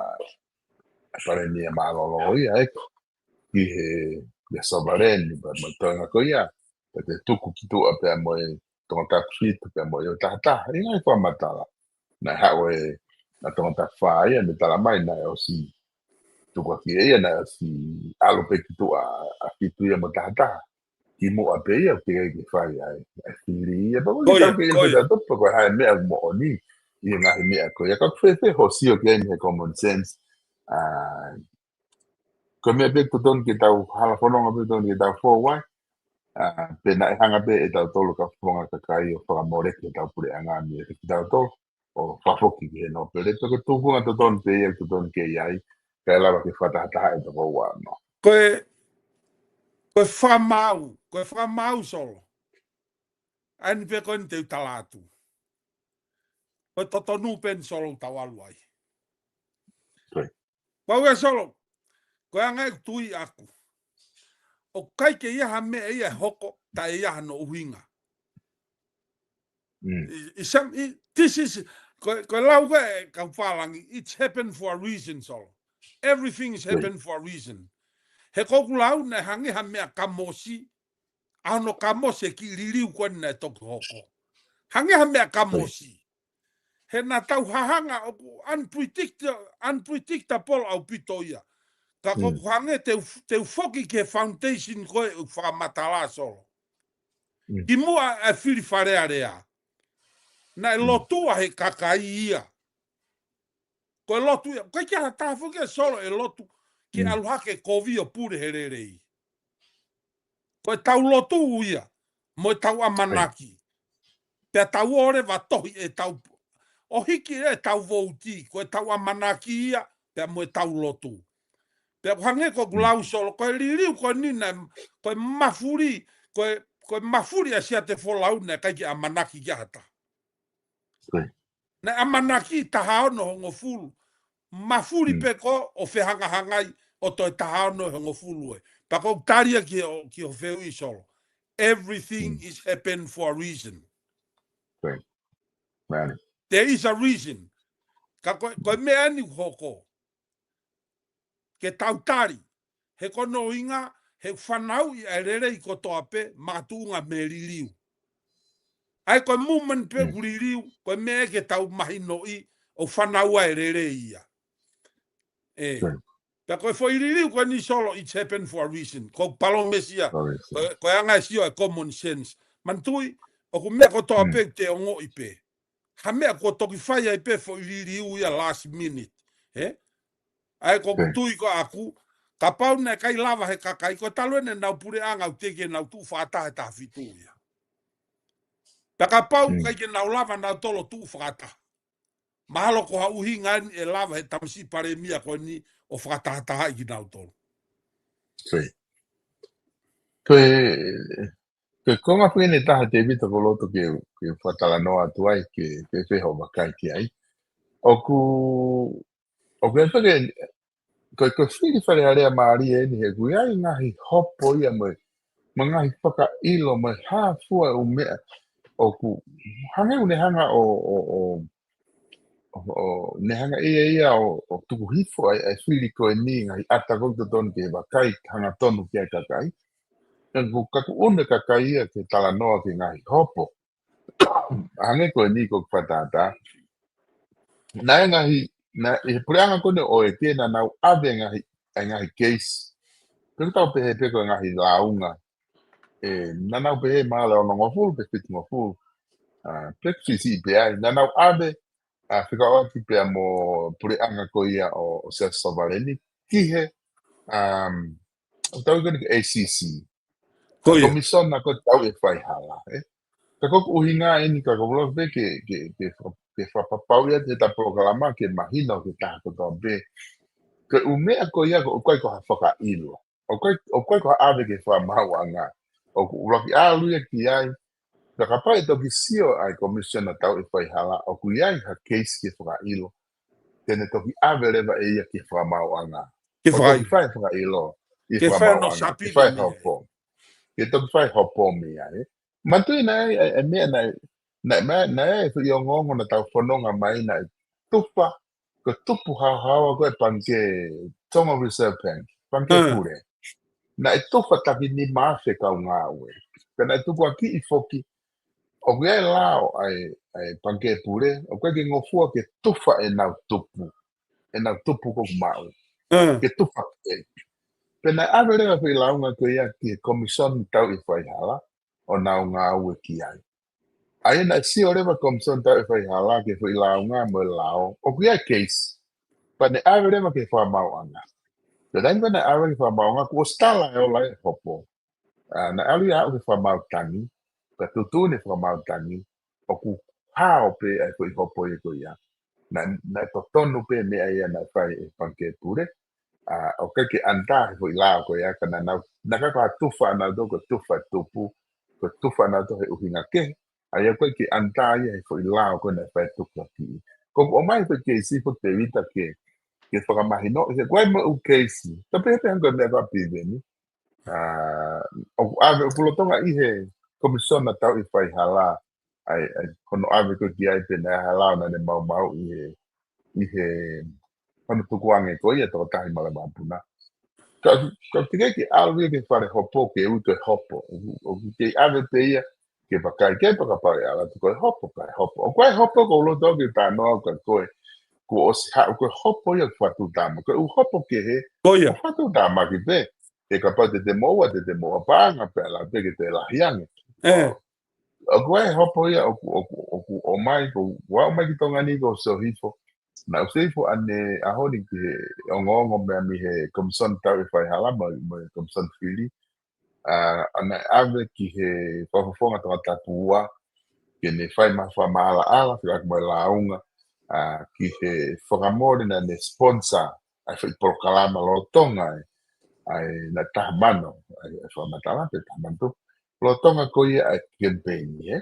ʻa palēmia mālōlō ia ē. Ki he, ki he sovereign, pea mo e toenga ko ia. Pea te tuku ki tuʻa pea mo e Tongatapu fitu, pea mo e ʻo taha taha. ʻI he ngaahi fakamatala. Naʻe haʻu e, ʻa Tongatapu fā ia, ne tala mai, naʻe ʻosi tukuakiʻi ia, naʻe ʻosi ʻalu pē ki tuʻa ʻa fitu ia mo taha taha. Kimuʻa pē ia, ʻoku teʻeki ke fai ai, ʻa e fili ia, pea ko Ko ia, tau ke ia ko pē ia. Tau topa, ko e hā e meʻa moʻoni, ʻi he ngaahi meʻa ko ia, ka ʻoku fēfē hoʻo sio ki ai mei he common sense, ʻa, ko e meʻa pē totonu ke tau hala fononga pē totonu ke tau fou ai, ʻa, pe naʻe hanga pē ʻe tautolu kau fononga kakai ʻo fakamoleki ʻetau puleʻanga mei he kitautolu, ʻo fakafoki ki he nōpele, pe ko e tuʻunga totonu pē ia, totonu ke ʻi ai, kae lava ke fakatahataha e toko ua noa. Ko e, ko e fakamaau, ko e fakamaau Solo. ʻA eni pē ko eni te u tala atu. Ko e totonu pē eni Solo ʻoku tau ʻalu ai. Ko ia. Pau ia Solo, ko e anga ʻeku tui ʻaku. ʻOku ʻikai ke ʻi ai ha meʻa ia ʻe hoko, taʻe ʻi ai hano ʻuhinga. Mm. I, i some, i, this is, ko, ko e lau ko ē kau pālangi, it's happened for a reason, Solo. Everything is Right. happened for a reason. He ko ʻeku lau naʻe hangē ha meʻa kamosi, ʻa hono kamosi e kiʻi liliu ko eni naʻe toki hoko. Hangē ha meʻa kamosi. He naʻa tau hanga ʻoku unpredict-, unpredictable ʻaupito ia. Ka ko Mm. ʻeku hangē te u, te u foki ki he foundation ko ē ʻoku fakamatala Solo. Mm. Kimuʻa e fili Fale Alea. Naʻe Mm. lotua he kakai ia. Ko e lotu ia. Ko e ʻikai ke ʻi ai ha taha foki ʻe Solo ʻe lotu ke Mm. ʻalu hake kovi ʻo pule he lelei. Ko e tau lotu ia, mo e tau ʻamanaki. Pea tau ō leva tohi e tau, ʻo hiki e tau vouti, ko e tau ʻamanaki ia, pea mo e tau lotu. Pea ʻoku hangē ko ʻeku Mm. lau Solo, ko e liliu ko eni naʻe, ko e mafuli, ko e, ko e mafuli ʻa Siaosi Folau naʻe ʻikai ke ʻamanaki ki ai ha taha. Right. Naʻe ʻamanaki taha ono hongofulu. Mafuli Mm. pē ko ē ʻo fehangahangai ʻo toe taha ono hongofulu ē. Pea ko ʻeku tali ia ki ho, ki hoʻo fehuʻi Solo. Everything Mm. is happened for a reason. Right. Right. There is a reason. Ka ko, ko e meʻa eni ʻoku hoko. Ke tau tali, he ko hono ʻuhinga, he fanauʻi ʻa e lelei kotoa pē, makatuʻunga mei he liliu. ʻA ia ko e movement pē Mm. ʻoku liliu, ko e meʻa ke tau mahinoʻi, ʻoku fanauʻi ʻa e lelei ia. Ē. Right. Pea ko e foʻi liliu ko eni Solo, it's happened for a reason. Ko e palōmesi ia, For a reason. ko, ko e anga e sio e common sense. Manatuʻi, ʻoku meʻa kotoa Mm. pē te ongoʻi pē. Ha meʻa kuo toki fai ai pē foʻi liliu ia last minute. Ē? ʻA ia ko ʻeku Mm. tui ko ʻaku, kapau naʻe ʻikai lava he kakai, ko e talu eni ʻenau puleʻanga ʻoku teʻeki ke nau tuʻu fakataha he taha fitu ia. Pea kapau Mm. ʻikai ke nau lava nautolu ʻo tuʻu fakataha. Mahalo ko ha ʻuhinga eni ʻe lava he tamasiʻi palēmia ko eni ʻo fakatahatahaʻi kinautolu. Right. Ko e, ko e konga foki eni ʻe taha Tēvita ʻoku ou loto ke, ke fakatalanoa atu ai, ke, ke fēfē hoʻo vakai ki ai. ʻOku, ʻoku ʻi ai pē ke, ko, ko e fili Fale Alea mālie eni he ʻoku ʻi ai ngaahi hopo ia mo e, mo e ngaahi fakaʻilo mo e hā fua ʻū meʻa. ʻOku hangē ʻoku ne hanga ʻo, ʻo, ʻo, ʻo, ʻo ne hanga ʻe ia ʻo, ʻo tuku hifo ʻa e, ʻa e fili ko eni ngaahi ʻata ko ē ʻoku totonu ke vakai hangatonu ki ai kakai. Ka ʻoku, ka ʻoku ʻunu e kakai ia ke talanoa ki he ngaahi hopo. Hangē ko eni ko e fakatātā. Naʻe ngaahi, naʻe, ʻi he puleʻanga ko eni ʻo e ke naʻa nau ʻave ngaahi, ʻa e ngaahi case. Pea ʻoku tau pehē pē ko e ngaahi lāunga. Ē, naʻa nau pehē mahalo ʻe onongofulu pe fitungofulu. ʻA, pe siʻisiʻi pē ai. Naʻa nau ʻave, ʻa, fekauʻaki pea mo puleʻanga ko ia ʻo, ʻo Siaosi Sovaleni. Ki he, um, ʻoku tau ui ko eni ko e A C C. Ko ia. Komisona ko ē tau e faihala, ē? Ka ko e ʻuhinga eni ka ko e loto pē ke, ke, ke, fa- ke fakapapauʻi atu ʻeta polokalama ke mahino ke taha kotoa pē. Ko e ʻū meʻa ko ia ko ʻoku ʻikai ko ha fakaʻilo. ʻOku ʻikai, ʻoku ʻikai ko ha ʻave ke fakamaauʻanga. ʻOku ʻuluaki ʻalu ia ki ai. Ka kapau ʻe toki sio ai Commissioner Tauʻi Faihala, ʻoku ʻi ai ha keisi ke fakaʻilo. Te ne toki ʻave leva ʻe ia ke fakamaauʻanga. Ke ʻO fai. toki fai fakaʻilo. ʻI Ke fai no fakamaauʻanga. Ke sapili fai mei. Hopo. Ke toki fai Hopo mei ai. Manatuʻi naʻe, ʻe, ʻe meʻa naʻe, naʻe, naʻe, naʻe ʻi ai e foʻi ongoongo naʻa tau fononga mai naʻe tufa, ko e tupu haohaoa ko e pangikē Tonga Reserve Bank, pangikē Mm. pule. Naʻe tufa taki nima afe kau ngāue. Pea naʻe tukuakiʻi foki, ʻoku ʻi ai e lao ʻa e, ʻa e pangikē pule, ʻoku ʻikai ke ngofua ke tufa ʻenau tupu. ʻEnau tupu ʻoku maʻu. Mm. Ke tufa ki ai. Pea naʻe ʻave leva e foʻi lāunga ko ia ki he Commissioner Tauʻi Faihala, ʻo nau ngāue ki ai. ʻA ia naʻe sio leva Commissioner Tauʻi Faihala ki he foʻi lāunga mo e lao. ʻOku ʻi ai e keisi. Pea ne ʻave leva ke fakamaauʻanga. Pea taimi pē naʻe ʻave ke fakamaauʻanga, kuo ʻosi tala e ola ʻe Hopo. ʻA, naʻe ʻalu ia ʻo aʻu ki he fakamaau tangi, ka tuʻutuʻuni e fakamaau tangi, ʻoku hao pē ʻa e foʻi Hopo ia ko ia. Naʻe, naʻe totonu pē meʻa ia naʻe fai ʻe he pangikē pule, ʻa, ʻoku ʻikai ke ʻanitā he foʻi lao ko ia, ka naʻa nau, naʻe ʻikai ko ha tufa ʻanautolu ko e tufa tupu, ko e tufa ʻanautolu he ʻuhinga kehe, ʻa ia ʻoku ʻikai ke ʻanitā ia he foʻi lao ko ē naʻe fai tukuakiʻi. Ko ʻoku ʻomai e foʻi keisi foki Tēvita ke, ke fakamahinoʻi, he ko e meʻa ʻū keisi, ta pehē pē hangē ko e meʻa ko ē ʻa Piveni, ʻa, ʻoku ʻave, ʻoku lolotonga ʻi he Commissioner Tauʻi Faihala, ʻa e, ʻa e, hono ʻave ko ē ki ai pea naʻe hala naʻa ne maumauʻi he, ʻi he, hono tukuange ko ia tokotaha ʻi Malevapuna. Ka, ka ʻoku teʻeki ke ʻalu ia ki he fale Hopo ke ui ko e Hopo. ʻOku, ʻoku kei ʻave pē ia ke vakai ke fakapapauʻi ʻalu atu ko e Hopo, ka e Hopo. ʻOku ʻi ai e Hopo ʻoku ou loto ke talanoa au kia koe. Kuo ʻosi haʻu ko e Hopo ia ʻoku fakatuʻutāmaki. Ko e ʻū Hopo kehe, Ko ia. ʻoku fakatuʻutāmaki pē. He kapau te te moʻua, te te moʻua paʻanga pea ʻalu pē ke te lahi ange. Eh. ʻOku ʻi ai e Hopo ia ʻoku, ʻoku, ʻoku ʻomai, ko ʻeku ʻomai ki Tonga ni kuo u sio hifo. Naʻa ku sio hifo ʻaneafi ni ki he ongoongo meʻa mei he Commissioner Tauʻi Faihala mo, mo e Commissioner Fili. ʻA, ʻa naʻe ʻave ki he Fakafofonga Tongatapu ua, ke ne fai mai ha fakamaʻalaʻala, fekauʻaki mo e lāunga, ʻa, ki he fakamole naʻa ne sponsor ʻa e foʻi polokalama lolotonga ē, ʻa e naʻe taha mano, ʻa e, ʻa e fakamatala pe taha mano tupu. Lolotonga ko ia ʻa e kemipeini, ē.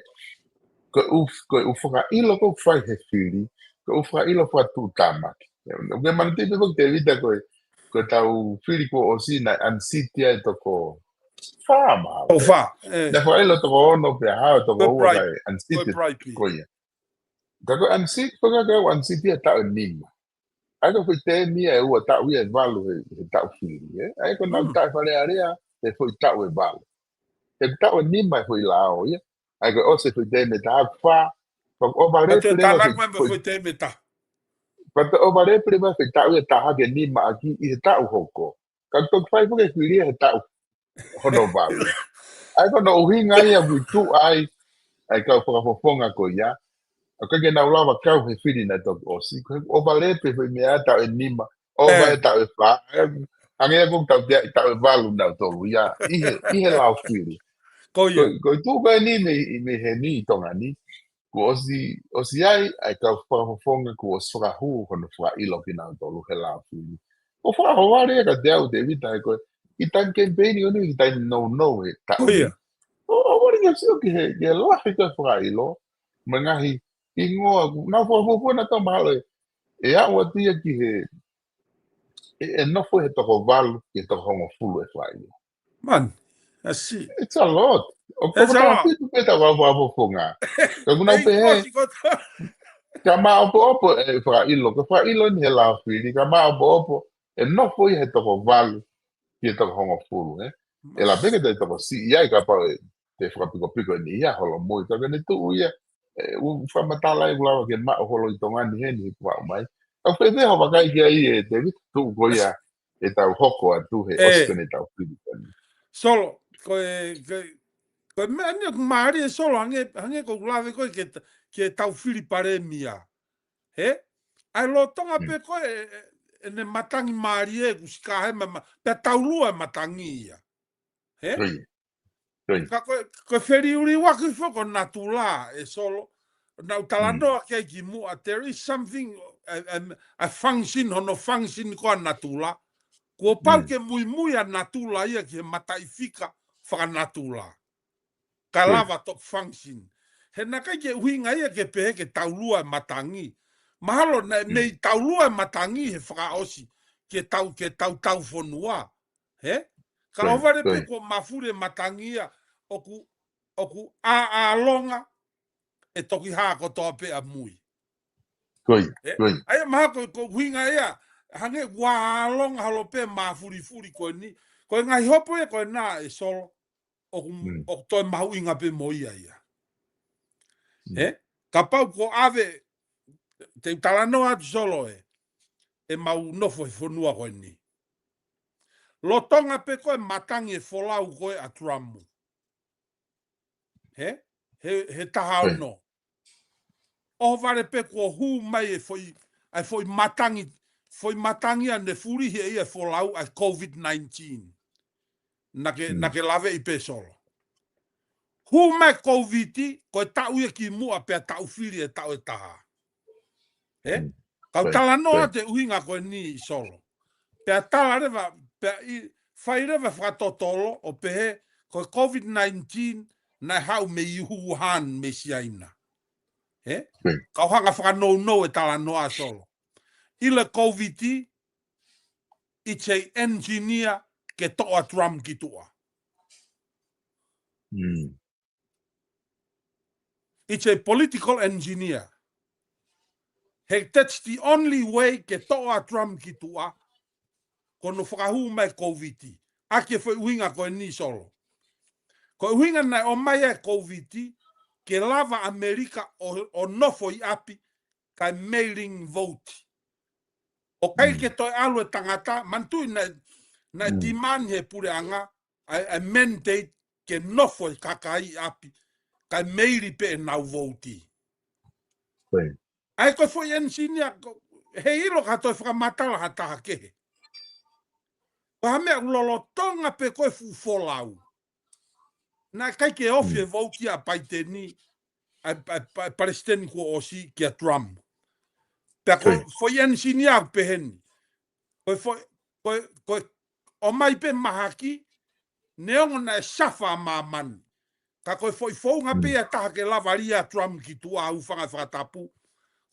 Ko e ʻū, ko e ʻū fakaʻilo ʻoku fai he fili, ko e ʻū fakaʻilo fakatuʻutāmaki. ʻOku ke manatuʻi pē foki Tēvita ko e, ko ʻetau fili kuo ʻosi naʻe unseat ia e toko fā mahalo. Toko fā, eh. Naʻe fakaʻilo toko ono pea hao toko Ko e ua bribe. kae unseat Ko e bribe. ko ia. Ka ko e unseat, ko e ka unseat ia taʻu ʻe nima. ʻA ia ko e foʻi tēmi ia ʻe ua, taʻu ia ʻe valu he, he taʻu fili, ē? ʻA ia ko ʻenau Mm. taʻe Fale Alea, he foʻi taʻu ʻe valu. He taʻu ʻe nima e foʻi lao ia. ʻA ia ko e ʻosi e foʻi tēmi ʻe taha, fā, pea ʻoku ʻovalēpi leva e foʻi, foʻi tēmi ʻe taha. Pea toe ʻovalēpi leva e foʻi taʻu ʻe taha ke nima ʻaki ʻi he taʻu hoko. Ka toki fai foki e fili ia he taʻu hono valu. ʻA ia ko hono ʻuhinga ia ʻoku tuʻu ai, ʻa e kau fakafofonga ko ia. ʻOku ʻikai ke nau lava kau he fili naʻe toki ʻosi. Ko e ʻovalēpi e foʻi meʻa taʻu ʻe nima, ʻova e taʻu ʻe fā. ʻA ia, hangē ia ko e taʻu ʻe, taʻu ʻe valu nautolu ia. ʻI he, ʻi he lao fili. Ko ia. Ko, ko e tuʻu ko eni mei, mei heni ʻi Tonga ni. Kuo ʻosi, ʻosi ʻi ai, ʻa e kau fakafofonga, kuo ʻosi fakahū hono fakaʻilo kinautolu he lao fili. ʻO fakahoa leva kiate au Tēvita he ko e, ʻi he taimi kemipeini ʻo eni, ʻi he taimi nounou he taʻu. Ko ia. ʻO, ʻo wali ke sio ki he, ki he lahi ko e fakaʻilo, mo e ngaahi hingoa, ʻoku nau fakafuofua nautolu mahalo ē, ʻe aʻu atu ia ki he, ʻe, ʻe nofo he toko valu, ki he toko hongofulu e fakaʻilo. Man, I see. It's a lot. ʻOku toko taha fitu pē ʻetau fakafofonga. Ka ʻoku nau pehē, ka maʻopoʻopo e fakaʻilo, ko e fakaʻilo eni he lao fili, ka maʻopoʻopo, ʻe nofo ia he toko valu, ki he toko hongofulu, ē. ʻE lava pē ke te tokosiʻi ai kapau ʻe te fakapikopiko eni ia holomui, ka ke ne tuʻu ia, ʻe, ʻoku fakamatala ʻe ʻoku lava ke maʻu holo ʻi Tonga ni heni he kuo aʻu mai. Ka ʻoku fēfē hoʻo vakai ki ai ē, Tēvita, tuʻu ko ia, ʻetau hoko atu he ʻosi ko eni ʻetau fili ko eni. Solo, ko e, ko e, ko e meʻa ni ʻoku mālie Solo, hangē, hangē ko ʻeku lave ko ē ke ta-, ke tau fili palēmia. Ē? ʻA e lolotonga pē ko ē, ʻe, ʻe, ʻene matangi mālie ʻoku sika he ma, ma, pea taulua e matangi ia. Ē? Ko ia. Ka ko e, ko e feliuliuaki foki ʻo natula ē Solo. Naʻu talanoa ki ai kimuʻa, there is something, a, a, a function, hono function ko ē natula. Kuo pau ke muimui ʻa natula ia ki he mataʻifika fakanatula. Ka lava top function. He naʻe ʻikai ke ʻuhinga ia ke pehē ke taulua e matangi. Mahalo naʻe mei taulua e matangi he fakaʻosi ke tau, ke tau tau fonua. He? Ka ʻohovale pē kuo mafuli e matangi ia ʻoku, ʻoku ʻāʻālonga ʻe toki hā kotoa pē ʻamui. Ko ia, ko ia. ʻA ia mahalo ko e ʻuhinga ia, hangē kuo ʻāʻālonga holo pē mafulifuli ko eni. Ko e ngaahi hopo ia ko ena ē Solo, ʻoku, ʻoku toe mahuʻinga pē mo ia ia. He? Kapau kuo ʻave, te u talanoa atu Solo ē, ʻemau nofo he fonua ko eni. Lolotonga pē ko e matangi e folau ko ē ʻa Trump. He? He, he taha ono. ʻOhovale pē kuo hū mai e foʻi, ʻa e foʻi matangi, foʻi matangi ʻa ne fulihi ʻe ia e folau ʻa e COVID nineteen. Naʻa ke, naʻa ke laveʻi pē Solo. Hū mai COVID, ko e taʻu ia kimuʻa pea taʻu fili e taʻu ʻe taha. He? Kau talanoa atu e ʻuhinga ko eni Solo. Pea tala leva, pea ʻi, fai leva fakatotolo ʻo pehē, ko e COVID nineteen, naʻe haʻu mei Wuhan, mei Siaina. He? Kau hanga fakanounou e talanoa Solo. ʻIlo e COVID, it's a engineer ke toʻo ʻa Trump ki tuʻa. It's a political engineer. He that's the only way ke toʻo ʻa Trump ki tuʻa, ko hono fakahū mai COVID. ʻA ia ko e foʻi ʻuhinga ko eni Solo. Ko e ʻuhinga naʻe ʻomai ai e COVID, ke lava ʻAmelika ʻo, ʻo nofo ʻi ʻapi, kae mailing vote. ʻOku ʻikai ke toe ʻalu e tangata, manatuʻi naʻe, naʻe demand he puleʻanga, ʻa e, ʻa e mandate ke nofo e kakai ʻi ʻapi, kae meili pē ʻenau vouti. ʻA ia ko e foʻi engineer, ko, heiʻilo ka toe fakamatala ha taha kehe. Ko ha meʻa lolotonga pē ko e fuʻu folau. Naʻe ʻikai ke ofi e vouti ʻa Paiteni, ʻa, ʻa, ʻa, palesiteni kuo ʻosi kia Trump. Pea ko e foʻi engineer ʻoku pehē ni. Ko e foʻi, ko e, ko e ʻomai pē mahaki, neongo naʻe safa ʻa māmani. Ka ko e foʻi founga pē ia taha ke lava lia ʻa Trump ki tuʻa, ʻoku fanga fakatapu.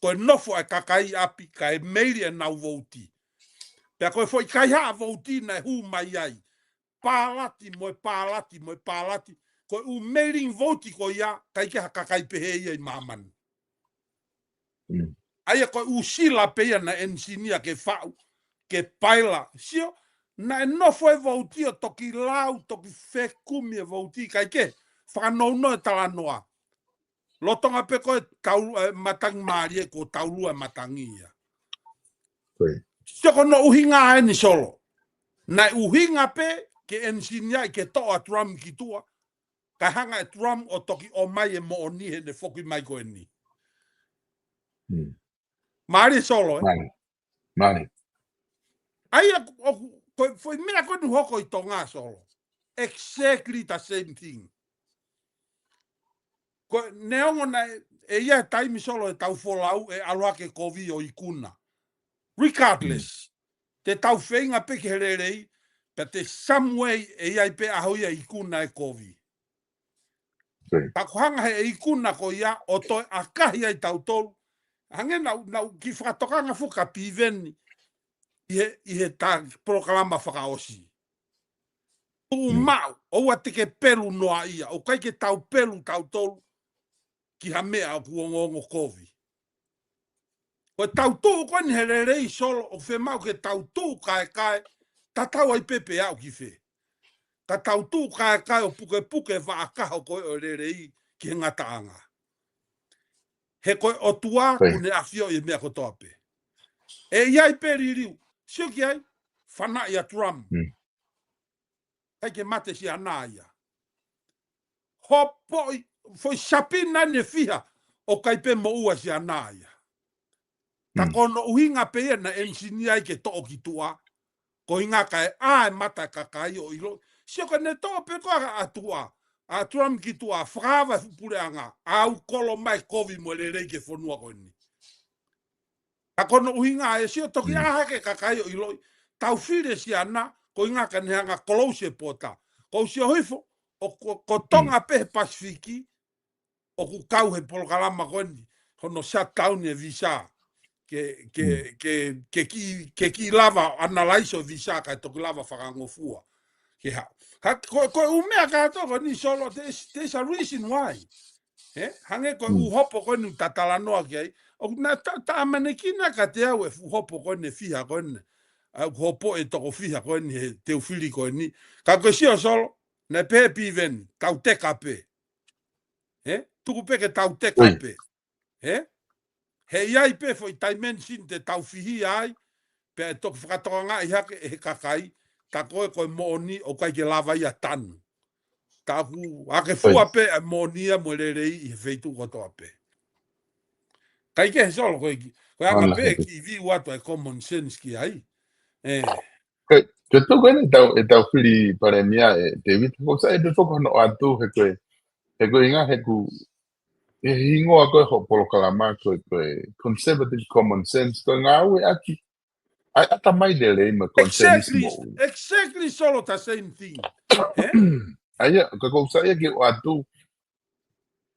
Ko e nofo ʻa e kakai ʻi ʻapi, kae meili ʻenau vouti. Pea ko e foʻi kaihaʻa vouti naʻe hū mai ai. Pālati mo e pālati mo e pālati. Ko e ʻū mailing vote ko ia, ʻikai ke ha kakai pehē ia ʻi māmani. ʻA ia ko e ʻū sila pē ia naʻe engineer ke faʻu, ke paila. Sio, naʻe nofo e vouti ʻo toki lau, toki fekumi e vouti, ʻikai ke fakanounou e talanoa. Lolotonga pē ko e tau, e, matangi mālie ko e taulua e matangi ia. Sio ko hono ʻuhinga eni Solo. Naʻe ʻuhinga pē ke engineer ke toʻo ʻa Trump ki tuʻa, kae hanga ʻe Trump ʻo toki ʻomai e moʻoni heʻene foki mai ko eni. Mālie Solo, ē? Mālie. ʻA ia, ʻoku, ko e foʻi meʻa ko eni ʻoku hoko ʻi Tonga Solo. Exactly the same thing. Ko e neongo naʻe, ʻe ʻi ai e taimi Solo ʻe tau folau ʻe ʻalu hake kovi ʻo ikuna. Regardless, te tau feinga pē ki he lelei, but there's some way ʻe ʻi ai pē ʻaho ia ʻe ikuna e kovi. Ka ko e hanga he ʻe ikuna ko ia ʻo toe ʻakahi ai tautolu. Hangē naʻu, naʻu kiʻi fakatokanga foki kia Piveni ʻi he, ʻi he ta polokalama fakaʻosi. Tuʻu maʻu, ʻoua te ke pelu noa ia, ʻoku ʻikai ke tau pelu tautolu ki ha meʻa ʻoku ongoongo kovi. Ko e tau tuʻu ko eni he lelei Solo, ʻoku fiemaʻu ke tau tuʻu kaekae, tatau ai pē pe aʻu ki fē. Ka tau tuʻu kaekae ʻo pukepuke e vaʻa kaho ko ē ʻo e lelei ki he ngataʻanga. He ko e ʻOtua ʻoku ne ʻafioʻi e meʻa kotoa pē. ʻE ʻi ai pē liliu, sio ki ai, fanaʻi ʻa Trump. ʻIkai ke mate Siana ia. Hopoʻi, foʻi sapina ʻe fiha, ʻoku ʻikai pē moʻua Siana ia. Ka ko hono ʻuhinga pē ia naʻe engineer ai ke toʻo ki tuʻa, ko e ʻuhinga kae ʻā e mata e kakai ʻo ʻilo. Sio ko ʻene toʻo pē ko ē ʻa tuʻa, ʻa Trump ki tuʻa, fakaava e fuʻu puleʻanga, ʻa ʻoku kolo mai kovi mo e lelei ki he fonua ko eni. Ka ko hono ʻuhinga ʻe sio toki ʻā hake kakai ʻo ʻiloʻi, tau fili e Siana, ko e ʻuhinga ka ne hanga ʻo close e pota. Ko u sio hifo, ʻo ko, ko Tonga pē he Pasifiki, ʻoku kau he polokalama ko eni, hono shutdown e visa. Ke, ke, ke, ke kiʻi, ke kiʻi lava ʻo analyze e visa kae toki lava fakangofua. Ke ha, ha, ko, ko e ʻū meʻa kātoa ko eni Solo, there's, there's a reason why. He? Hangē ko e ʻū hopo ko eni ʻoku ta talanoa ki ai. ʻOku na ta, ta ʻamanekina kiate au e fuʻu hopo ko eni fiha ko eni. ʻA e hopo ʻe toko fiha ko eni he te u fili ko eni. Ka ko e sio Solo, naʻe pehē Piveni, tau teka pē. He? Tuku pē ke tau teka pē. He? He ʻi ai pē foʻi dimension te tau fihia ai, pea ʻe toki fakatokangaʻi hake ʻe he kakai, ta ko e ko e moʻoni ʻoku ʻikai ke lava ia ʻo tanu. Ta ʻoku ake fua pē ʻa e moʻoni ia mo e lelei ʻi he feituʻu kotoa pē. Kae kehe Solo ko e ki, ko e anga pē kiʻi view atu ʻa e common sense ki ai. ʻE. Ko e, ko e tuku eni tau, ʻe tau fili Palēmia ʻe David, ko sa e pe foko no atu he ko e, he ko e ʻuhinga he ku, he hingoa ko e hoʻo polokalama ko e, ko e conservative common sense, ko e ngāueʻaki ʻa e ʻatamai lelei mo e consensus moʻui. Exactly, Solo, the same thing. He? ʻA ia, ka ko sa ia ke ʻoatu,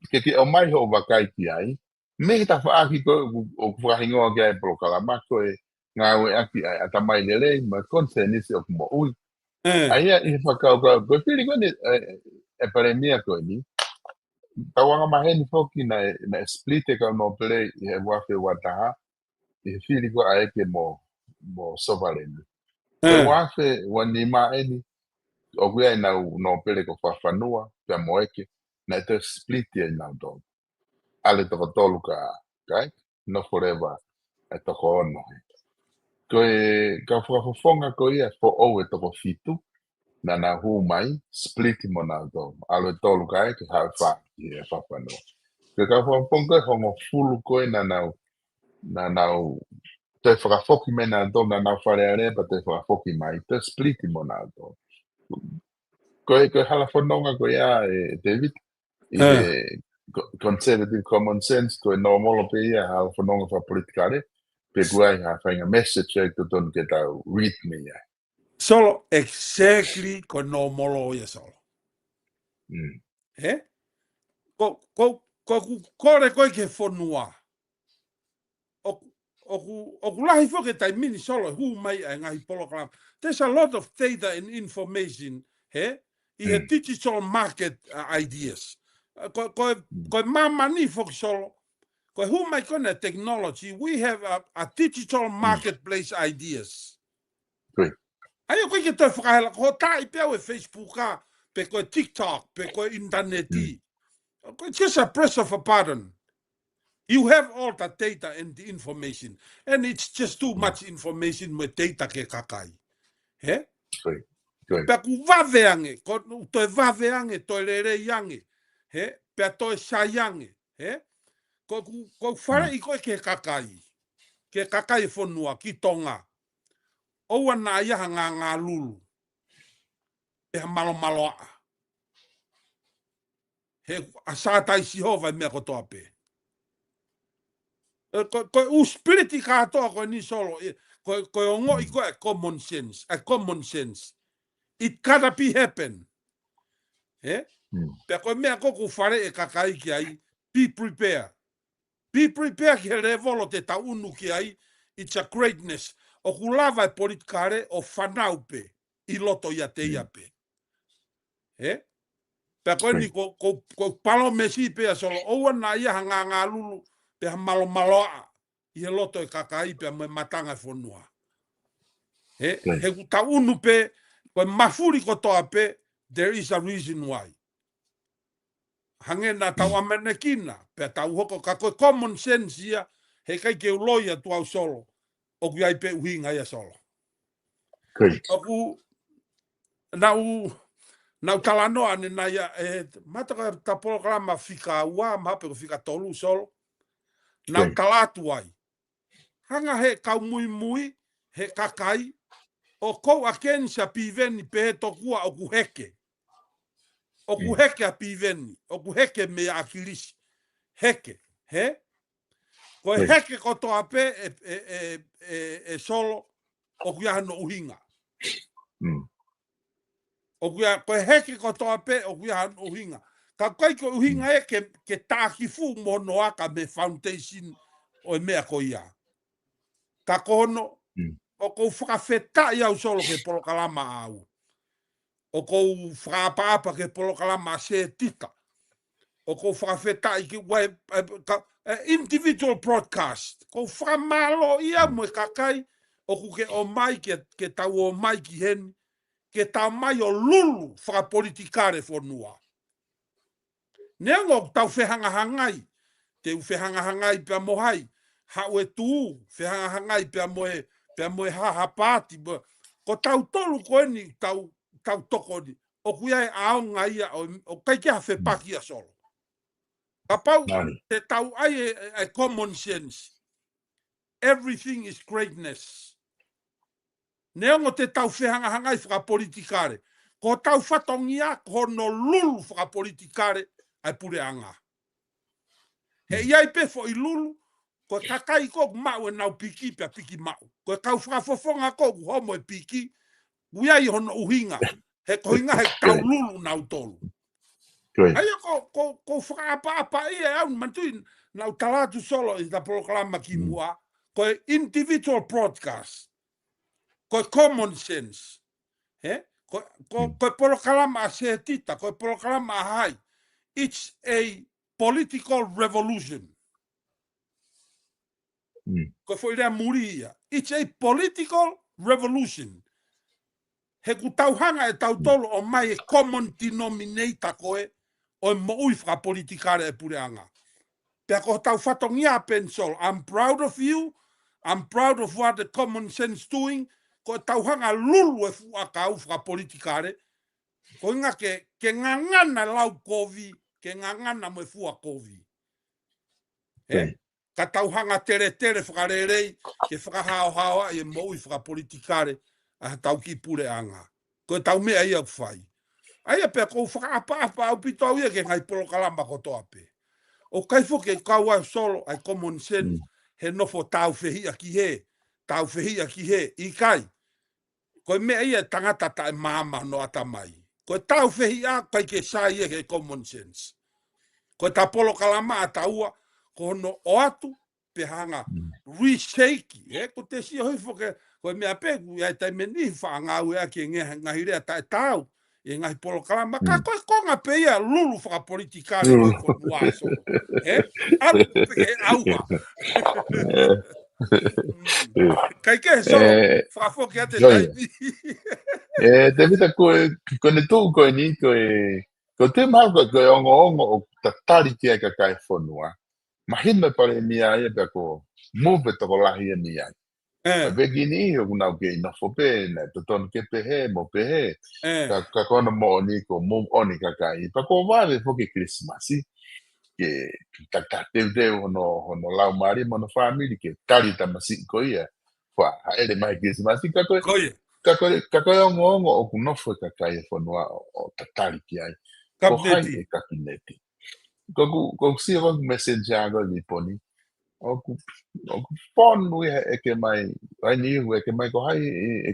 ke ke ʻomai hoʻo vakai ki ai, mei he tafaʻaki ko ē ʻoku, ʻoku fakahingoa ki ai e polokalama ko e ngāueʻaki ʻa e ʻatamai lelei mo e consensus ʻoku moʻui. ʻA ia ʻi he fakakaukau, ko e fili ko eni, ʻe, ʻe Palēmia ko eni, tau anga maheni foki naʻe, naʻe split e kau nōpele ʻi he ua afe ua taha, ʻi he fili ko ē ʻa ʻEke mo, mo Sovaleni. Ko e ua afe ua nima eni, ʻoku ʻi ai ʻenau nōpele ko Fafanua, pea mo ʻEke, naʻe toe split ia ʻi nautolu. ʻAlu e toko tolu ka, kai, nofo leva e toko ono he. Ko e kau fakafofonga ko ia foʻou e toko fitu, naʻa nau hū mai, split mo nautolu. ʻAlu e tolu ka ʻEke, haʻu e fā ki he Fafanua. Ko e kau fakafofonga ko e hongofulu ko ē naʻa nau, naʻa nau toe fakafoki mai nautolu, naʻa nau Fale Alea pea toe fakafoki mai, toe split mo nautolu. Ko e, ko e hala fononga ko ia ʻe David, ʻi he co-, conservative common sense, ko e normal pē ia hala fononga fakapolitikale, pe ʻoku ʻi ai ha faʻahinga message ʻoku totonu ke tau read mei ai. Solo, exactly ko e normal ia Solo. He? Ko, ko, ko ʻeku kole ko ē ki he fonua. ʻOku, ʻoku, ʻoku lahi foki e taimi ni Solo, hū mai ʻa e ngaahi polokalama. There's a lot of data and information, he? ʻI he digital market, uh, ideas. Uh, ko, ko, ko e māmani foki Solo. Ko e hū mai ko ena e technology, we have a, a digital marketplace ideas. ʻA ia ko e ke toe fakahela, ko e taaʻi pē ʻe au e Facebook ʻa, pe ko e TikTok, pe ko e ʻinitaneti. Ko e just a press of a button. You have all the data and the information. And it's just too much information mo e data ki he kakai. He? Pea ʻoku vave ange, ko e toe vave ange, toe lelei ange. He? Pea toe sai ange. He? Ko ʻeku, ko ʻeku faleʻi ko ē ki he kakai. Ki he kakai e fonua, ki Tonga. ʻOua naʻa ʻi ai ha ngāngālulu. Pe ha malomaloaʻa. He ʻa Sātai Sihova e meʻa kotoa pē. ʻE, ko, ko e ʻū spiliti kātoa ko eni Solo, ʻe, ko, ko e ongoʻi ko e common sense, a common sense. It gotta be happen. He? Pea ko e meʻa ko ē ʻoku faleʻi e kakai ki ai, be prepared. Be prepared ki he levolo te tau ʻunu ki ai, it's a greatness. ʻOku lava e politikale ʻo fanau pē, ʻi loto ʻiate ia pē. He? Pea ko eni ko, ko, ko palōmesi pē ʻa Solo, ʻoua naʻa ʻi ai ha ngāngālulu, pe ha malomaloaʻa, ʻi he loto e kakai pea mo e matanga e fonua. He, he ʻoku tau ʻunu pē, ko e mafuli kotoa pē, there is a reason why. Hangē naʻa tau ʻamanekina, pea tau hoko ka ko e common sense ia, he ʻikai ke u loi atu au Solo, ʻoku ʻi ai pē ʻuhinga ia Solo. ʻOku, naʻu, naʻu talanoa ʻanenai ʻa e, mata ka ta polokalama fika ua, mahalo pē ko e fika tolu Solo. Naʻu tala atu ai. Hanga he kau muimui, he kakai, ʻo ʻoku against ʻa Piveni pehē tokua ʻoku heke. ʻOku heke ʻa Piveni, ʻoku heke meia ʻAkilisi. Heke, hē? Ko e heke kotoa pē ʻe, ʻe, ʻe, ʻe, ʻe Solo, ʻoku ʻi ai hono ʻuhinga. ʻOku ʻi ai, ko e heke kotoa pē, ʻoku ʻi ai hono ʻuhinga. Ka ʻoku ʻikai ko e ʻuhinga ē ke, ke taʻaki fuʻu mo hono aka mei he foundation ʻo e meʻa ko ia. Ka ko hono, ʻoku ou fakafetaʻi au Solo ki he polokalama ʻaʻau. ʻOku ou fakaʻapaʻapa ki he polokalama ʻa Setita. ʻOku ou fakafetaʻi ki he, e, ka, e, individual broadcast. ʻOku ou fakamālō ia mo e kakai, ʻoku ke ʻomai ke, ke tau ʻomai ki heni, ke tau mai ʻo lulu fakapolitikale fonua. Neongo ʻoku tau fehangahangai, te u fehangahangai pea mo hai, haʻu e tū, fehangahangai pea mo e, pea mo e haha paati, mo, ko tautolu ko eni, tau, tau tokoni, ʻoku ʻi ai e ʻaonga ia, ʻo, ʻoku ʻikai ke ha fepaki ʻa Solo. Kapau, te tau ʻai e, e, e common sense. Everything is greatness. Neongo te tau fehangahangai fakapolitikale. Ko hotau fatongia, ko hono lulu fakapolitikale ʻa e puleʻanga. He ʻi ai pē foʻi lulu, ko e kakai ko ē ʻoku maʻu ʻenau piki pea piki maʻu. Ko e kau fakafofonga ko ē ʻoku homo e piki, ʻoku ʻi ai hono ʻuhinga. He ko e ʻuhinga he tau lulu nautolu. ʻA ia ko, ko, ʻoku ou fakaʻapaʻapaʻi ʻe au, manatuʻi naʻa ku tala atu Solo ʻi he polokalama kimuʻa, ko e individual broadcast, ko e common sense. Hē? Ko, ko, ko e polokalama ʻa Setita, ko e polokalama ʻa hai. It's a political revolution. Ko e foʻi lea muli ia. It's a political revolution. He ʻoku tau hanga ʻe tautolu ʻo ʻomai e common denominator ko ē ʻo e moʻui fakapolitikale ʻa e puleʻanga. Pea ko hotau fatongia pē eni Solo. I'm proud of you. I'm proud of what the common sense doing. Ko ʻetau hanga lulu e fuʻu ʻakau fakapolitikale. Ko e ʻuhinga ke, ke ngangana lau kovi, ke ngangana mo e fua kovi. Ē? Ka tau hanga teletele fakalelei, ke fakahaohaoaʻi e moʻui fakapolitikale ʻa hotau kiʻi puleʻanga. Ko ʻetau meʻa ia ʻoku fai. ʻA ia pea ʻoku ou fakaʻapaʻapa ʻaupito au ia ki he ngaahi polokalama kotoa pē. ʻOku ʻikai foki ke kau ai Solo, ʻa e common sense, he nofo tāufehiʻa ki hē, tāufehiʻa ki hē, ʻikai. Ko e meʻa ia ʻa e tangata taʻemaama hono ʻatamai. Ko e tāufehiʻa, ʻikai ke sai ia ki he common sense. Ko ʻeta polokalama ʻa taua, ko hono ʻoatu, pea hanga, reshake, ē, ko te sio hifo ke, ko e meʻa pē, ʻoku ʻi ai e taimi ʻe niʻihi faʻa ngāueʻaki e ngaahi lea taʻetaau, ʻi he ngaahi polokalama, ka ko e konga pē ia lulu fakapolitikale ko e fonua Solo. Ē? ʻAlu pē ke ʻauha. ʻIkai ke Solo, fakafoki atu e taimi. Ē, Tēvita ko e, ko ʻene tuʻu ko eni, ko e, ko e tēmaha ko e, ko e ongoongo ʻoku tatali ki ai e kakai e fonua. Mahino e palēmia ia pea ko e move tokolahi eni ai. Ē. Pea pē ki he niʻihi ʻoku nau kei nofo pē, naʻe totonu ke pehē, mo pehē. Ē. Ka, ka ko hono moʻoni ko e move on e kakai. Pea ko e vave foki e Kilisimasi. Ke, ka, ka teuteu hono, hono laumālie mo hono fāmili ke tali e tamasiʻi ko ia. Fua, haʻele mai e Kilisimasi. Ka ko e, ka ko e, ka ko e ongoongo ʻoku nofo e kakai e fonua ʻo, ʻo tatali ki ai. Ko hai e kapineti. Ko ʻeku, ko ʻeku sio ko ʻeku messenger ko ē Liponi. ʻOku, ʻoku fonu ia he ʻeke mai, ai ni ʻoku ʻeke mai ko hai e, e,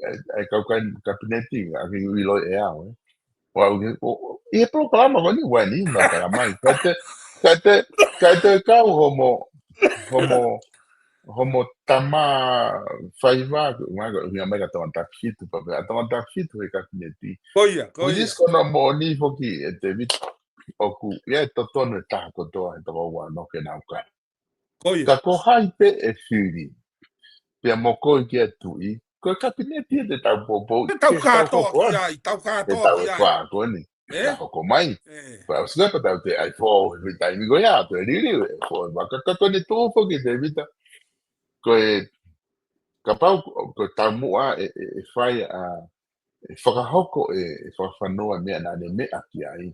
e, e kau kai kapineti, ʻa ke ʻilo ʻe au, ē. ʻO au ke, ʻo, ʻi he polokalama ko eni, ʻoku ʻi ai ni, ma kala mai. Ka te, ka te, ka te kau homo, homo, homo tama faiva, ma ko, ʻuhinga mai ka tama takifitu, pea pē, ʻa tama takifitu he kapineti. Ko ia, ko ia. Which is ko hono moʻoni foki ē Tēvita, ʻoku ʻi ai e totonu e taha kotoa he toko ua ono ke nau kai. Ko ia. Ka ko hai pē ʻe fili. Pea mo ko e ki he tuʻi, ko e kapineti ē te tau poupou, te tau kātoa ki ai, tau kātoa ki ai. Tau e fā ko eni. Ē? Ka hoko mai. Ē. Pea ʻosi ko ē pea tau te ʻai fō, he taimi ko ia, te liliu e fō, ma ka, ka ko ʻene tuʻu foki Tēvita. Ko e, kapau, ko e taumuʻa ē, ē, ʻe fai ʻa, ʻe fakahoko ē, ʻe fakafanua e meʻa naʻa ne meʻa ki ai.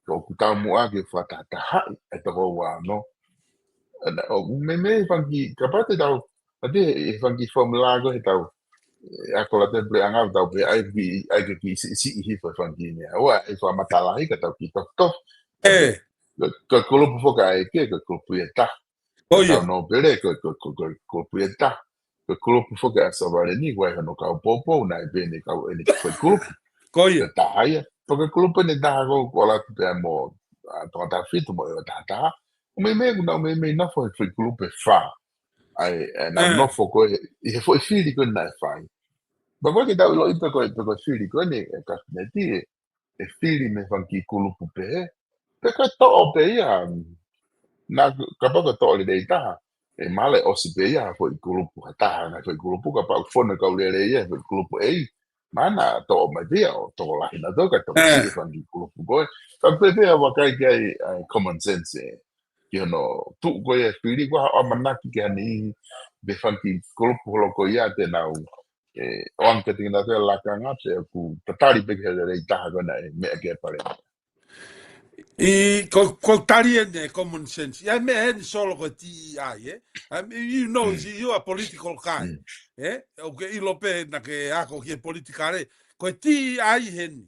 Ko ʻeku taumuʻa ke fakatahatahaʻi e toko ua ono. ʻAna, ʻoku meimei fanga kiʻi, kapau te tau, ʻa te he fanga kiʻi formula ko ē he tau, ʻa ko la te pule anga tau pē ai ki, ai ki, ki si, si, i hifo e fanga kiʻi meʻa. ʻOua, ʻe fakamatalahi ka tau kiʻi tofu tofu. ʻE. Ko, ko e kulupu foki ʻa e ke, ko e kulupu ia ʻe taha. Ko ia. Tau nō pele, ko, ko, ko, ko e kulupu ia ʻe taha. Ko e kulupu foki ʻa Savaleni, ko e hono kau poupou, naʻe pehē ni kau eni ko e kulupu. Ko ia. Ko e taha ia. Ko e kulupu eni ʻe taha ko, ko la te pea mo, ʻa, Tongatapu fitu mo e taha taha. ʻO meimei, kuna ʻo meimei nofo he foʻi kulupu ʻe fā. ʻAi, ʻe, naʻa nofo ko ē, ʻi he foʻi fili ko ē naʻe fai. Pea ko e ke tau ʻilo ʻi pe ko e, pe ko e fili ko eni, ʻe kapineti, ʻe, ʻe fili mei he fanga kiʻi kulupu pehē. Pe ko e toʻo pē ia, na, kapau ko e toʻo lelei taha, ʻe male ʻosi pē ia, foʻi kulupu, ha taha, na foʻi kulupu, kapau fonu kau lelei ia, foʻi kulupu ʻe, mana toʻo mai pē ia, ʻo tokolahi na tau ka tokosiʻi e fanga kiʻi kulupu ko ē. Ka pē pē ʻa vakai ki ai, ʻa e common sense ē. Ki hono tuʻu ko ia e fili ko ē ʻamanaki ki ha niʻihi, pe fanga kiʻi kulupu holo ko ia te nau, ʻe, ʻoange kiate kinautolu e lakanga, pe ʻoku tatali pē ki he lelei taha ko ena e meʻa ki he pale. ʻI, ko, ko tali eni e common sense. ʻI ai meʻa eni Solo ko e T E I, ē? I mean, you know, you are a political guy. ʻE? ʻOku ke ʻilo pē naʻa ke ako ki he politikale. Ko e T E I heni.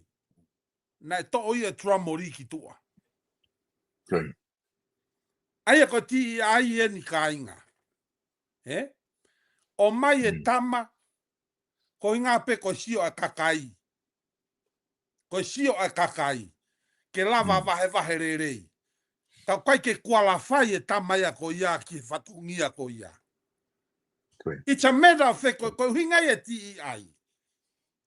Naʻe toʻo ia ʻe Trump ʻo lī ki tuʻa. ʻA ia ko e T E I eni kāinga. ʻE? ʻOmai e tama, ko e ʻuhinga pē ko e sio ʻa e kakai. Ko e sio ʻa e kakai. Ke lava vahevahe lelei. Ka ʻoku ʻikai ke kualafai e tama ia ko ia ki he fatongia ko ia. It's a matter of fact, ko, ko e ʻuhinga ia e T E I.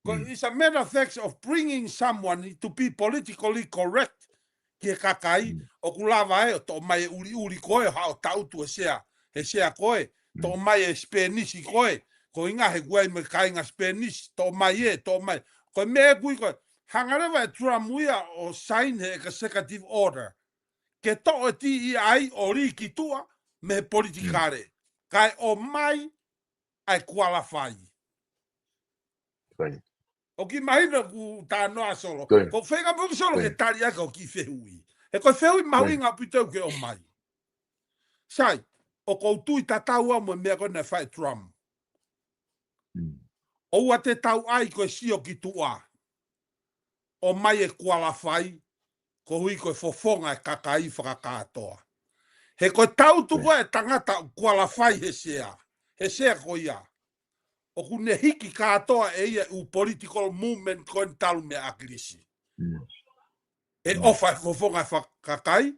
Ko, it's a matter of fact of bringing someone to be politically correct ki he kakai, ʻoku lava ē, ʻo toʻo mai e ʻuliʻuli ko ē, haʻo tautu e sea, he sea ko ē, toʻo mai e Spanish ko ē, ko e ʻuhinga he kuai mo e kāinga Spanish, toʻo mai ē, toʻo mai. Ko e meʻa ē ʻoku ʻi ko ē, hanga leva ʻe Trump ia ʻo sign he executive order. Ke toʻo e T E I ʻo lī ki tuʻa, mei he politikale. Kae ʻomai ʻa e kualafai. ʻOku ke mahino ʻeku talanoa Solo. Ko e feinga pē Solo ke tali ʻaki hoʻo kiʻi fehuʻi. He ko e fehuʻi mahuʻinga ʻaupito ʻoku ke ʻomai. Sai, ʻoku ou tui tatau au mo e meʻa ko ē naʻe fai ʻe Trump. ʻOua te tau ʻai ko e sio ki tuʻa. ʻOmai e kualafai, koeʻuhi ko e fofonga e kakai fakakātoa. He ko e tautu ko ē e tangata ʻoku kualafai he sea. He sea ko ia. ʻOku ne hiki kātoa ʻe ia ʻū political movement ko eni talu mei ʻAkilisi. ʻE ʻofa e fofonga e faka-, kakai,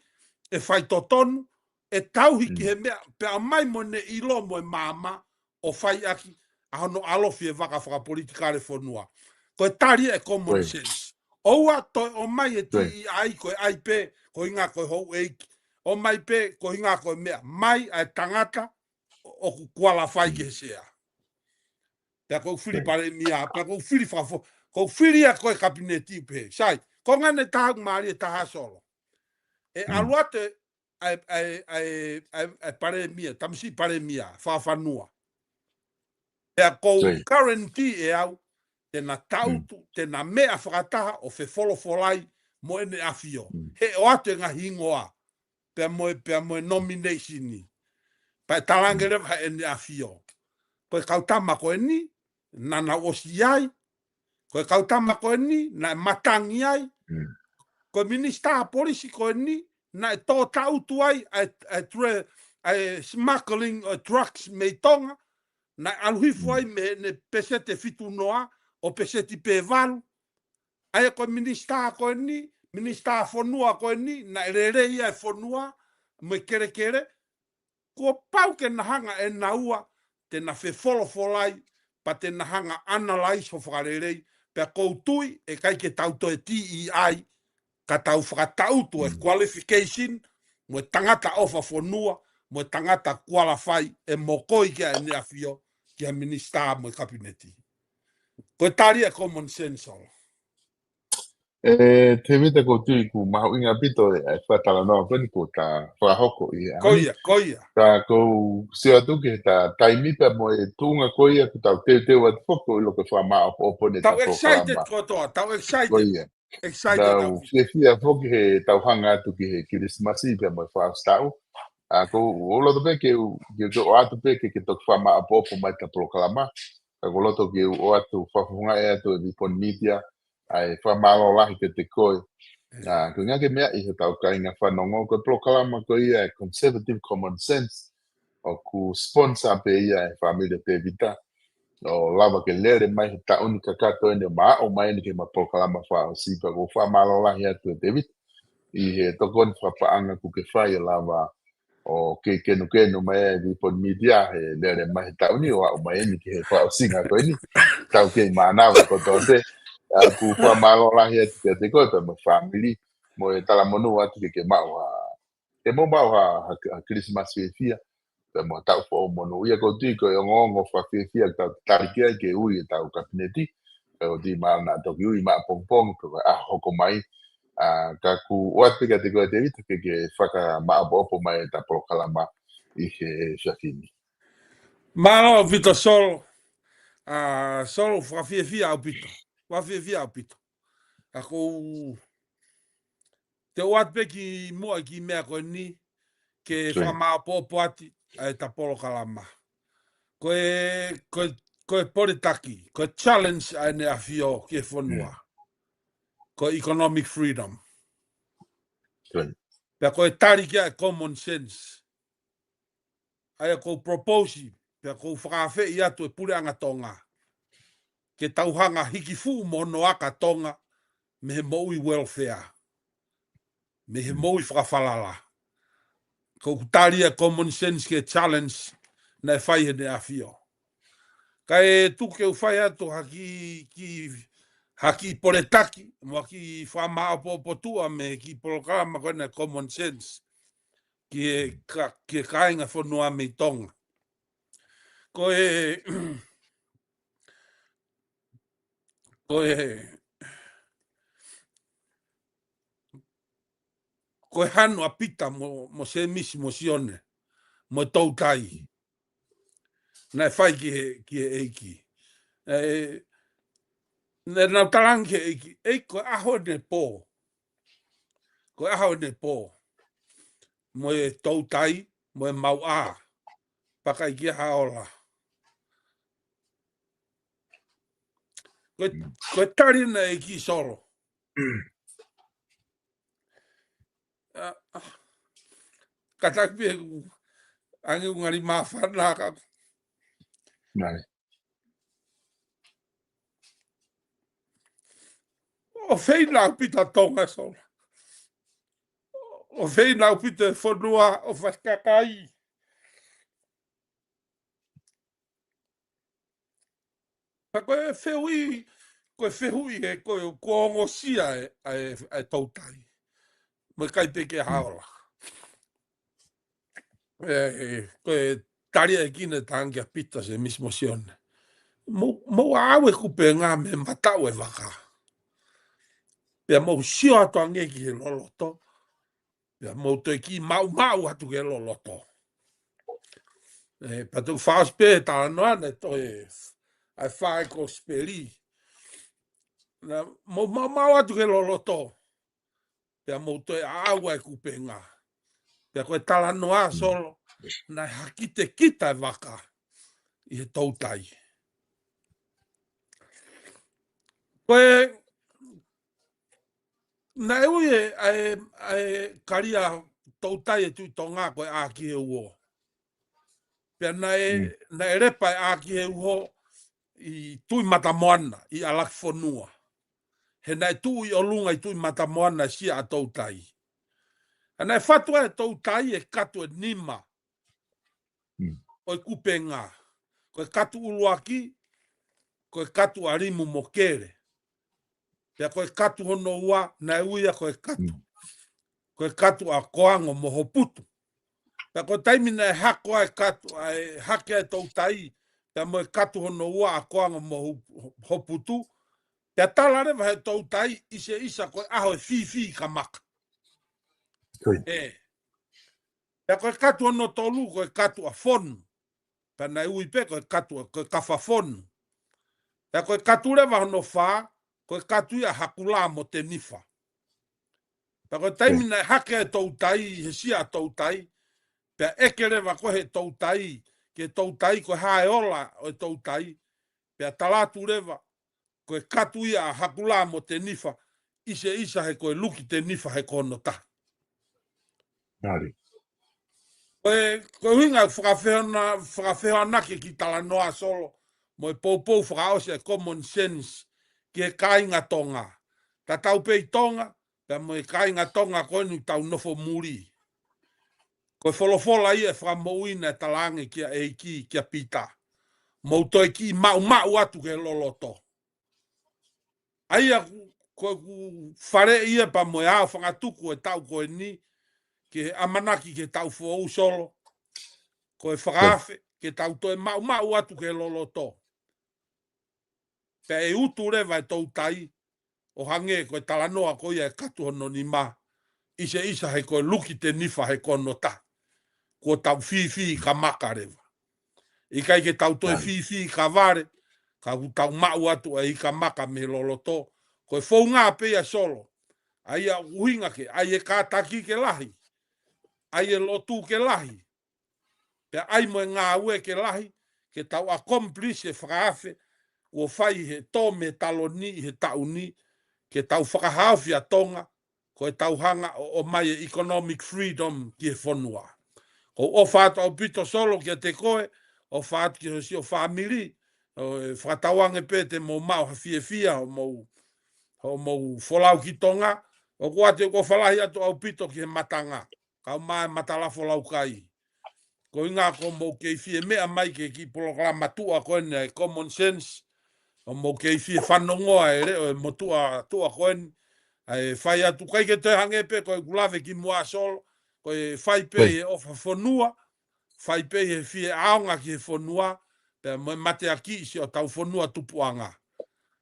ʻe faitotonu, ʻe tauhi ki he meʻa, pea ʻomai mo ʻene ʻilo mo e maama, ʻo fai ʻaki, ʻa hono ʻalofi e vaka fakapolitikale fonua. Ko e tali e common sense. ʻOua toe ʻomai e T E I ko e ʻai pē, ko e ʻuhinga ko e houʻeiki. ʻOmai pē, ko e ʻuhinga ko e meʻa. Mai ʻa e tangata, ʻoku kualafai ki he sea. Pea ko e fili palēmia, pea ko e fili fakafo-, ko e fili ia ko e kapineti pē. Sai, ko e ngaahi taha ʻoku mālie taha Solo. ʻE ʻalu atu ʻa e, ʻa e, ʻa e, ʻa e, ʻa e palēmia, tamasiʻi palēmia, fakafanua. Pea ʻoku ou guarantee ʻe au, te na tautu, te na meʻa fakataha ʻo fefolofolai mo ʻEne ʻAfio. He ʻoatu e ngaahi hingoa, pea mo e, pea mo e nomination ni. Pea ʻe talaange leva ʻe ʻEne ʻAfio. Ko e kau tama ko eni, naʻa nau ʻosi ʻi ai, ko e kau tama ko eni, naʻe matangi ai. Ko e minisitā polisi ko eni, naʻe tō tautu ai, ʻa e, ʻa e tre-, ʻa e smuggling ʻo e drugs mei Tonga, naʻe ʻalu hifo ai mei heʻene peseti ʻe fitu noa, ʻo peseti pē ʻe valu. ʻA ia ko e minisitā ko eni, minisitā fonua ko eni, naʻe lelei ai e fonua, mo e kelekele, kuo pau ke na hanga ʻe naua, te na fefolofolai, pea te na hanga analyze ho fakalelei, pea ʻoku ou tui, ʻe ʻikai ke tau toe T E I, ka tau fakatautu e qualification, mo e tangata ʻofa fonua, mo e tangata kualafai, ʻe mokoi ki ai ʻEne ʻAfio, ki ha minisitā mo e kapineti. Ko e tali e common sense Solo. ʻE, Tēvita, ʻoku ou tui ʻoku mahuʻinga ʻaupito e, e fakatalanoa ko eni kuo ta fakahoko ʻi he ʻaho ni. Ko ia, ko ia. Ka ʻoku ou sio atu ki he ta taimi pea mo e tuʻunga ko ia ʻoku tau teuteu atu foki ʻo ʻilo ko e fakamāʻopoʻopo ʻeni e ta polokalama. Tau excited kotoa, tau excited. Ko ia. Excited. Tau fiefia foki he tau hanga atu ki he Kilisimasi pea mo e fakaʻosi taʻu. ʻA, ʻoku ou loto pē ke u, ke, ke ʻoatu pē ke, ke toki fakamāʻopoʻopo mai e ta polokalama. Ka ʻoku ou loto ke u ʻoatu, fakafofongaʻi atu ʻe Vipon Media ʻa e fakamālō lahi kiate koe. ʻA, ko e ngaahi meʻa ʻi heʻetau kāinga fanongo, ko e polokalama ko ia ʻa e Conservative Common Sense, ʻoku sponsor pē ia ʻe he fāmili Tēvita, ʻo lava ke lele mai he taʻu ni kakato eni, ʻo maʻu mai eni ki he ʻema polokalama fakaʻosi. Pea ʻoku ou fakamālō lahi atu ʻe Tēvita ʻi he tokoni fakapaʻanga kuo ke fai ʻo lava ʻo kei kenukenu mai ʻa e Vipon Media he lele mai he taʻu ni ʻo aʻu mai eni ki he fakaʻosinga ko eni. Tau kei mānava kotoa pē. ʻA, ʻoku ou fakamālō lahi atu kiate koe pea mo e fāmili, mo e talamonū atu ke ke maʻu ha, ke mou maʻu ha, ha, ha Kilisimasi fiefia pea mo e taʻu foʻou monūʻia. ʻOku ou tui ko e ongoongo fakafiefia ʻoku tau tali ki ai ke ui ʻetau kapineti. Pea ʻoku ou tui mahalo naʻa toki ui maʻapongipongi pe ko e ʻaho hoko mai. ʻA, ka ʻoku ou ʻoatu pē kiate koe Tēvita ke ke fakamāʻopoʻopo mai ʻeta polokalama ʻi he efiafi ni. Mālō ʻaupito Solo. ʻA, Solo, fakafiefia ʻaupito. Fakafiefia ʻaupito. ʻA, ʻoku ou, te u ʻoatu pē kimuʻa e kiʻi meʻa ko eni ke fakamāʻopoʻopo atu ʻa ʻeta polokalama. Ko e, ko e, ko e poletaki, ko e challenge ʻa ʻEne ʻAfio ki he fonua. Ko e economic freedom. Pea ko e tali ki ai e common sense. ʻA ia ʻoku ou propose, pea ʻoku ou fakaafeʻi atu e Puleʻanga Tonga ke tau hanga hiki fuʻu mo hono aka Tonga mei he moʻui welfare, mei he moʻui fakafalala. ʻOku ou tali e common sense ki he challenge naʻe fai ʻe heʻene ʻAfio. Kae tuku ke u fai atu ha kiʻi, kiʻi, ha kiʻi poletaki, mo ha kiʻi fakamāʻopoʻopo tuʻa mei he kiʻi polokalama ko ena common sense ki he ka-, ki he kāinga fonua mei Tonga. Ko e, ko e, ko e hanu ʻa Pita mo, mo Sēmisi mo Sione, mo e toutai naʻe fai ki he, ki he ʻEiki. ʻE, naʻa nau talaange ki he ʻEiki, ʻEiki, ko e ʻaho ʻene pō. Ko e ʻaho ʻene pō. Mo e toutai, mo e mauʻā. Pea ʻikai ke ʻi ai ha ola. Ko e, ko e tali ʻena ʻEiki Solo. ʻA, ʻa, kātaki pē ʻoku ʻange ʻeku ngali māfana ka. ʻOku feina ʻaupito ʻa Tonga Solo. ʻOku feina ʻaupito e fonua ʻo fai kakai. Ka ko e fehuʻi, ko e fehuʻi ē, ko e kuo ongosia e, ʻa e, ʻa e toutai. Mo e ʻikai pē ke ʻi ai ha ola. ʻE, ʻe, ko e tali ʻa e kine tangi ʻa Pita, Sēmisi mo Sione. Mou, mou ʻaʻau e kupenga mei he mataʻu e vaka. Pea mou sio atu ange ki he loloto. Pea mou toe kiʻi maʻumaʻu atu ki he loloto. ʻE, pea toe fakaʻosi pē talanoa naʻe toe ʻa e fai kosipeli. Naʻa mou maʻumaʻu atu ki he loloto. Pea mou toe ʻaʻau ʻa e kupenga. Pea ko e talanoa Solo, naʻe hakitekita e vaka ʻi he toutai. Ko e, naʻe ui e, ʻa e, ʻa e kalia toutai e Tuʻi Tonga ko e ʻĀkiheuho. Pea naʻe, naʻe lepa e ʻĀkiheuho ʻi Tuʻi Matamoana, ʻi ʻAlakifonua. He naʻe tuʻu ʻi ʻolunga ʻi Tuʻi Matamoana e sia ʻa toutai. ʻA naʻe fatu ai e toutai ʻe katu ʻe nima ʻo e kupenga. Ko e katu ʻuluaki, ko e katu ʻa Limu mo Kele. Pea ko e katu hono ua, naʻe ui ia ko e katu. Ko e katu ʻa Koango mo Hoputu. Pea ko e taimi naʻe hako ai e katu, ʻa e hake ai e toutai, pea mo e katu hono ua ʻa Koango mo Ho-, Hoputu. Pea tala leva he toutai ʻi se ʻisa ko e ʻaho e fifi kamaka. ʻE. Pea ko e katu hono tolu, ko e katu ʻa Fonu. Pea naʻe ui pē ko e katu, ko e kafa Fonu. Pea ko e katu leva hono fā, ko e katu ia ʻa Hakula mo Tenifa. Pea ko e taimi naʻe hake e toutai, he sia ʻa toutai, pea ʻeke leva ko e he toutai, ke toutai ko e hā e ola ʻo e toutai, pea tala atu leva, ko e katu ia ʻa Hakulā mo Tenifa, ʻi se ʻisa he ko e luki Tenifa he ko hono tahi. Ko e, ko e ʻuhinga fakafehona-, fakafehoanaki ki talanoa Solo, mo e poupou fakaʻosi e common sense ki he kāinga Tonga. Tatau pē ʻi Tonga, pea mo e kāinga Tonga ko eni ʻoku tau nofo muli. Ko e folofola ia ʻe fakamoʻui naʻe talaange kia ʻEiki, kia Pita. Mou toe kiʻi maʻumaʻu atu ki he loloto. ʻA ia ʻoku, ko ʻeku faleʻi ia pea mo e ʻaofangatuku e taʻu ko eni, ki he ʻamanaki ki he taʻu foʻou Solo. Ko e fakaafe, ke tau toe maʻumaʻu atu ki he loloto. Pea ʻe utu leva e toutai, ʻo hangē ko e talanoa ko ia e katu hono nima, ʻi se ʻisa he ko e luki Tenifa he ko hono tahi. Kuo tau fīfī ka maka leva. ʻIkai ke tau toe fīfī ka vale, ka ʻoku tau maʻu atu ʻa e ika maka mei he loloto, ko e founga pē ia Solo. ʻA ia ʻuhinga ke, ʻai e kātaki ke lahi, ʻai e lotu ke lahi, pea ʻai mo e ngāue ke lahi, ke tau accomplish e fakaafe, ʻo fai he tō mei he taloni ʻi he taʻu ni, ke tau fakahaofi ʻa Tonga, ko e tau hanga ʻo, ʻomai e economic freedom ki he fonua. Ko u ʻofa atu ʻaupito Solo kiate koe, ʻofa atu ki ho siʻo fāmili, ʻo e fakatauange pē te mou maʻu ha fiefia, hoʻomou, hoʻomou folau ki Tonga, ʻoku ʻoatu ʻeku ʻofa lahi atu ʻaupito ki he matanga, kau mai Matalafu Laukai. Ko e ʻuhinga ko hoʻomou kei fie meʻa mai ki he kiʻi polokalama tuʻa ko eni ʻa e common sense, ʻo mou kei fie fanongoa e leʻo e motuʻa tuʻa ko eni, ʻa e fai atu ʻikai ke toe hangē pē ko ʻeku lave kimuʻa Solo, ko e fai pē ʻi he ʻofa fonua, fai pē ʻi he fie ʻaonga ki he fonua, pea mo e mateakiʻi siʻotau fonua tupuʻanga.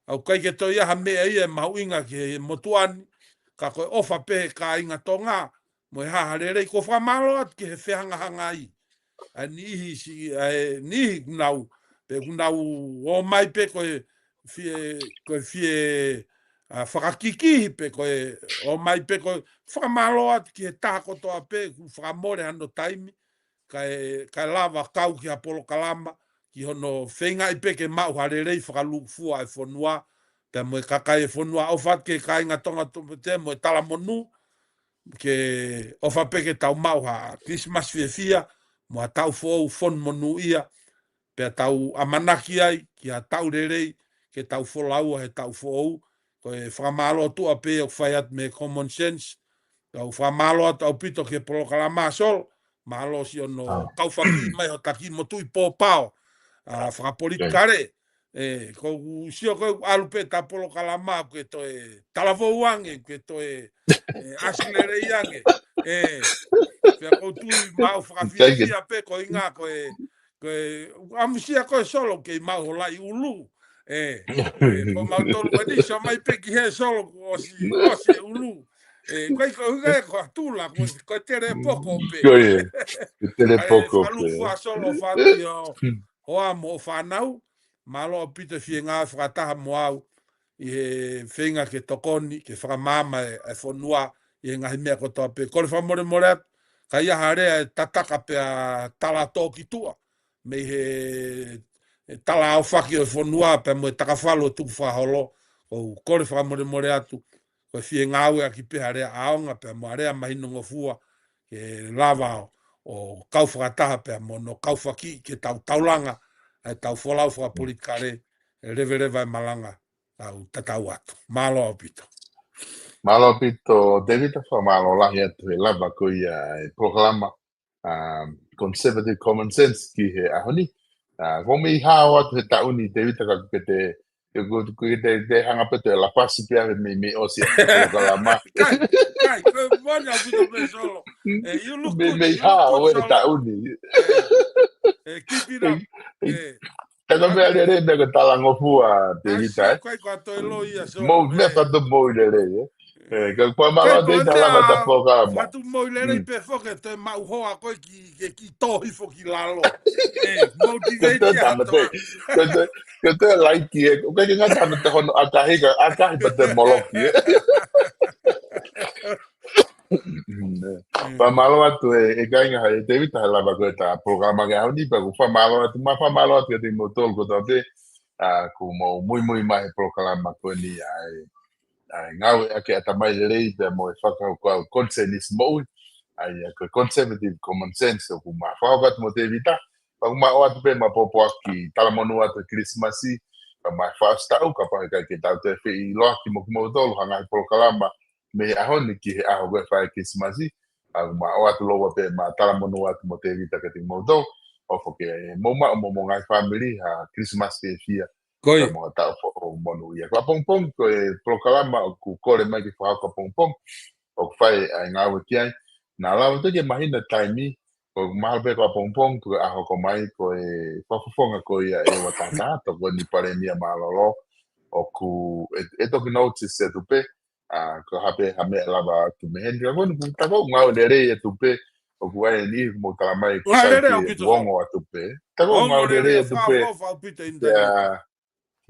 ʻOku ʻikai ke toe ʻi ai ha meʻa ia ʻe mahuʻinga ki he motuʻa ni, ka ko e ʻofa pē he kāinga Tonga, mo e hā ha lelei. Ko u fakamālō atu ki he fehangahangai ʻa e niʻihi siʻi, ʻa e niʻihi ʻoku nau, pe ʻoku nau ō mai pē ko e fie, ko e fie, ʻa, fakakikihi pe ko e ō mai pē ko e fakamālō atu ki he taha kotoa pē ʻoku fakamole hano taimi, kae, kae lava kau ki ha polokalama, ki hono feingaʻi pē ke maʻu ha lelei fakalūkufua e fonua, pea mo e kakai e fonua. ʻOfa atu ki he kāinga Tonga tuʻu pē mo e talamonū, ke ʻofa pē ke tau maʻu ha Christmas fiefia, mo ha taʻu foʻou fonu monūʻia, pea tau ʻamanaki ai ki ha taʻu lelei, ke tau folaua he taʻu foʻou. Ko e fakamālō tuʻa pē ʻoku fai atu mei he common sense. Tau fakamālō atu ʻaupito ki he polokalama Solo, mālō siʻono kau faki mai ho taki mo tui pōpao, ʻa, fakapolitikale. ʻE, ko u sio ko e ʻalu pē ta polokalama ke toe talavou ange, ke toe, ʻe, ʻasi lelei ange. ʻE, pea ko u tui mau fakafiefia pē ko e ʻuhinga ko e, ko e, ʻamusia ko e Solo kei maʻu ho laʻi ʻulu. ʻE, ʻe, ko mau tolu ko eni, sio mai pē ki he Solo kuo ʻosi, ʻosi e ʻulu. ʻE, ko e, ko e ʻuhinga ko ha tula, ko e, ko e tele poko pē. Ko e, ko e tele poko pē. Fakalūkufua Solo fatu ʻi ho hoa mo e fānau, mālō ʻaupito e fie ngāue fakataha mo au, ʻi he feinga ke tokoni, ke fakamaama e, e fonua, ʻi he ngaahi meʻa kotoa pē. Kole fakamolemole atu, ka ʻi ai ha lea ʻe tataka pea tala tō ki tuʻa, mei he, he tala aofaki ʻo e fonua, pea mo e takafalu ʻo e tukufakaholo, ʻoku ou kole fakamolemole atu, ko e fie ngāueʻaki pē ha lea ʻaonga, pea mo ha lea mahinongofua, ke lava ʻo, ʻo kau fakataha pea mo hono kau faki ke tau taulanga, ʻa e tau folau fakapolitikale, ʻe leveleva e malanga, tau tatau atu. Mālō ʻaupito. Mālō ʻaupito, Tēvita, fakamālō lahi atu he lava ko ia e polokalama, um, Conservative Common Sense ki he ʻaho ni. Uh, ko mei hao atu he taʻu ni, Tēvita, ka ke te, ke, ke, ke te, te hanga pē te lapasi pē ʻave mei, mei ʻosi e polokalama. Kai, kai, ko e mana ʻaupito pē Solo. Eh, you look good, you look good, Solo. Mei, mei hao e taʻu ni. Eh, eh, keep it up. Eh. Ka ko e meʻa lelei meʻa ke talangofua, Tēvita, ē? Kai ko ʻa toe lo ia, Solo. Mo, meʻa fatu mo lelei, ē? ʻE, ka ko e mālō atu e lava ʻeta polokalama. Fatu mo lelei pē foki, toe maʻu hoa ko e ki, ke ki tohi foki lalo. ʻE, motivate ia. Ko e toe, ko e toe laiki, ē. ʻOku ʻikai ke ngata ʻa e te hono ʻakahi ka, ʻakahi pē te moloki, ē. Fakamālō atu e, e kāinga, ʻe Tēvita, he lava ko ʻeta polokalama ki he ʻaho ni, pea ʻoku fakamālō atu, mo fakamālō atu kiate kimoutolu kotoa pē, ʻa, ʻoku mou muimui mai he polokalama ko eni ʻa e, ʻa e ngāueʻaki ʻatamai lelei pea mo e fakakaukau konisēnisi moʻui, ʻa ia ko e conservative common sense ʻoku ma fakahoko atu mo Tēvita, pea ʻoku ma ʻoatu pē ʻema pōpoaki talamonū atu Kilisimasi, pea mo e fakaʻosi taʻu, kapau ʻe ʻikai ke tau toe feʻiloaki mo kimoutolu ha ngaahi polokalama mei he ʻaho ni ki he ʻaho ko ē fai Kilisimasi, ʻa, ʻoku ma ʻoatu lōua pē ʻema talamonū atu mo Tēvita kiate kimoutolu, ʻofa ke mou maʻu mo homou ngaahi fāmili ha Kilisimasi fiefia, Ko ia. Pea mo ha taʻu foʻou monūʻia. Ko ʻapongipongi, ko e polokalama ʻoku kole mai ke fakahoko ʻapongipongi, ʻoku fai ʻa e ngāue ki ai. Naʻa lava atu ke mahino taimi, ʻoku mahalo pē ko ʻapongipongi, ko e ʻaho ʻoku hoko mai, ko e fakafofonga ko ia ʻe ua tahataha, tokoni Palēmia Mālōlō, ʻoku ʻe, ʻe toki notice atu pē, ʻa, ko ha pē ha meʻa lava atu mei heni. Ka ko eni ʻoku tau ngāue lelei atu pē, ʻoku ʻi ai e niʻihi ʻoku mou tala mai ʻoku Ngāue sai lelei ke ʻaupito. Ongo atu pē. Tau Ongo ngāue lelei lelei atu pē. Fakaʻofoʻofa ʻaupito ʻi he ʻinitaneti. Pea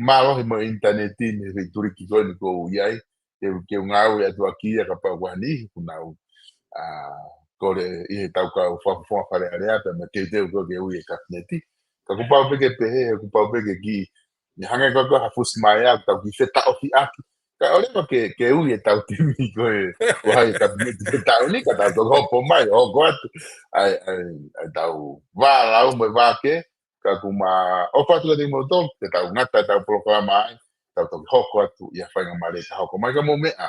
mālohi mo e ʻinitaneti mei he feituʻu ko eni ʻoku ou ʻi ai. Ke, ke ngāue atu ʻaki ia kapau ʻoku ʻi ai ha niʻihi ʻoku nau, ʻa, kole ʻi heʻetau kau fakafofonga Fale Alea pea mo e teuteu ko ē ke ui e Kapineti. Ka kuo pau pē ke pehē, kuo pau pē ke kiʻi, ʻi he hangē ko ē ko ha fusi mai ʻa, tau kiʻi fetaʻofiʻaki. Kae ʻoua leva ke, ke ui ʻetau timi ko ē, ko hai Kapineti ke tau ni, ka tau toki hopo mai, hoko atu. ʻAi, ʻai, ʻai tau vā lau mo e vā kē, ka ʻoku ma ʻofa atu kiate kimoutolu, ke tau ngata ʻetau polokalama ai, tau toki hoko atu ʻi ha faingamālie ka hoko mai ka mou meʻa.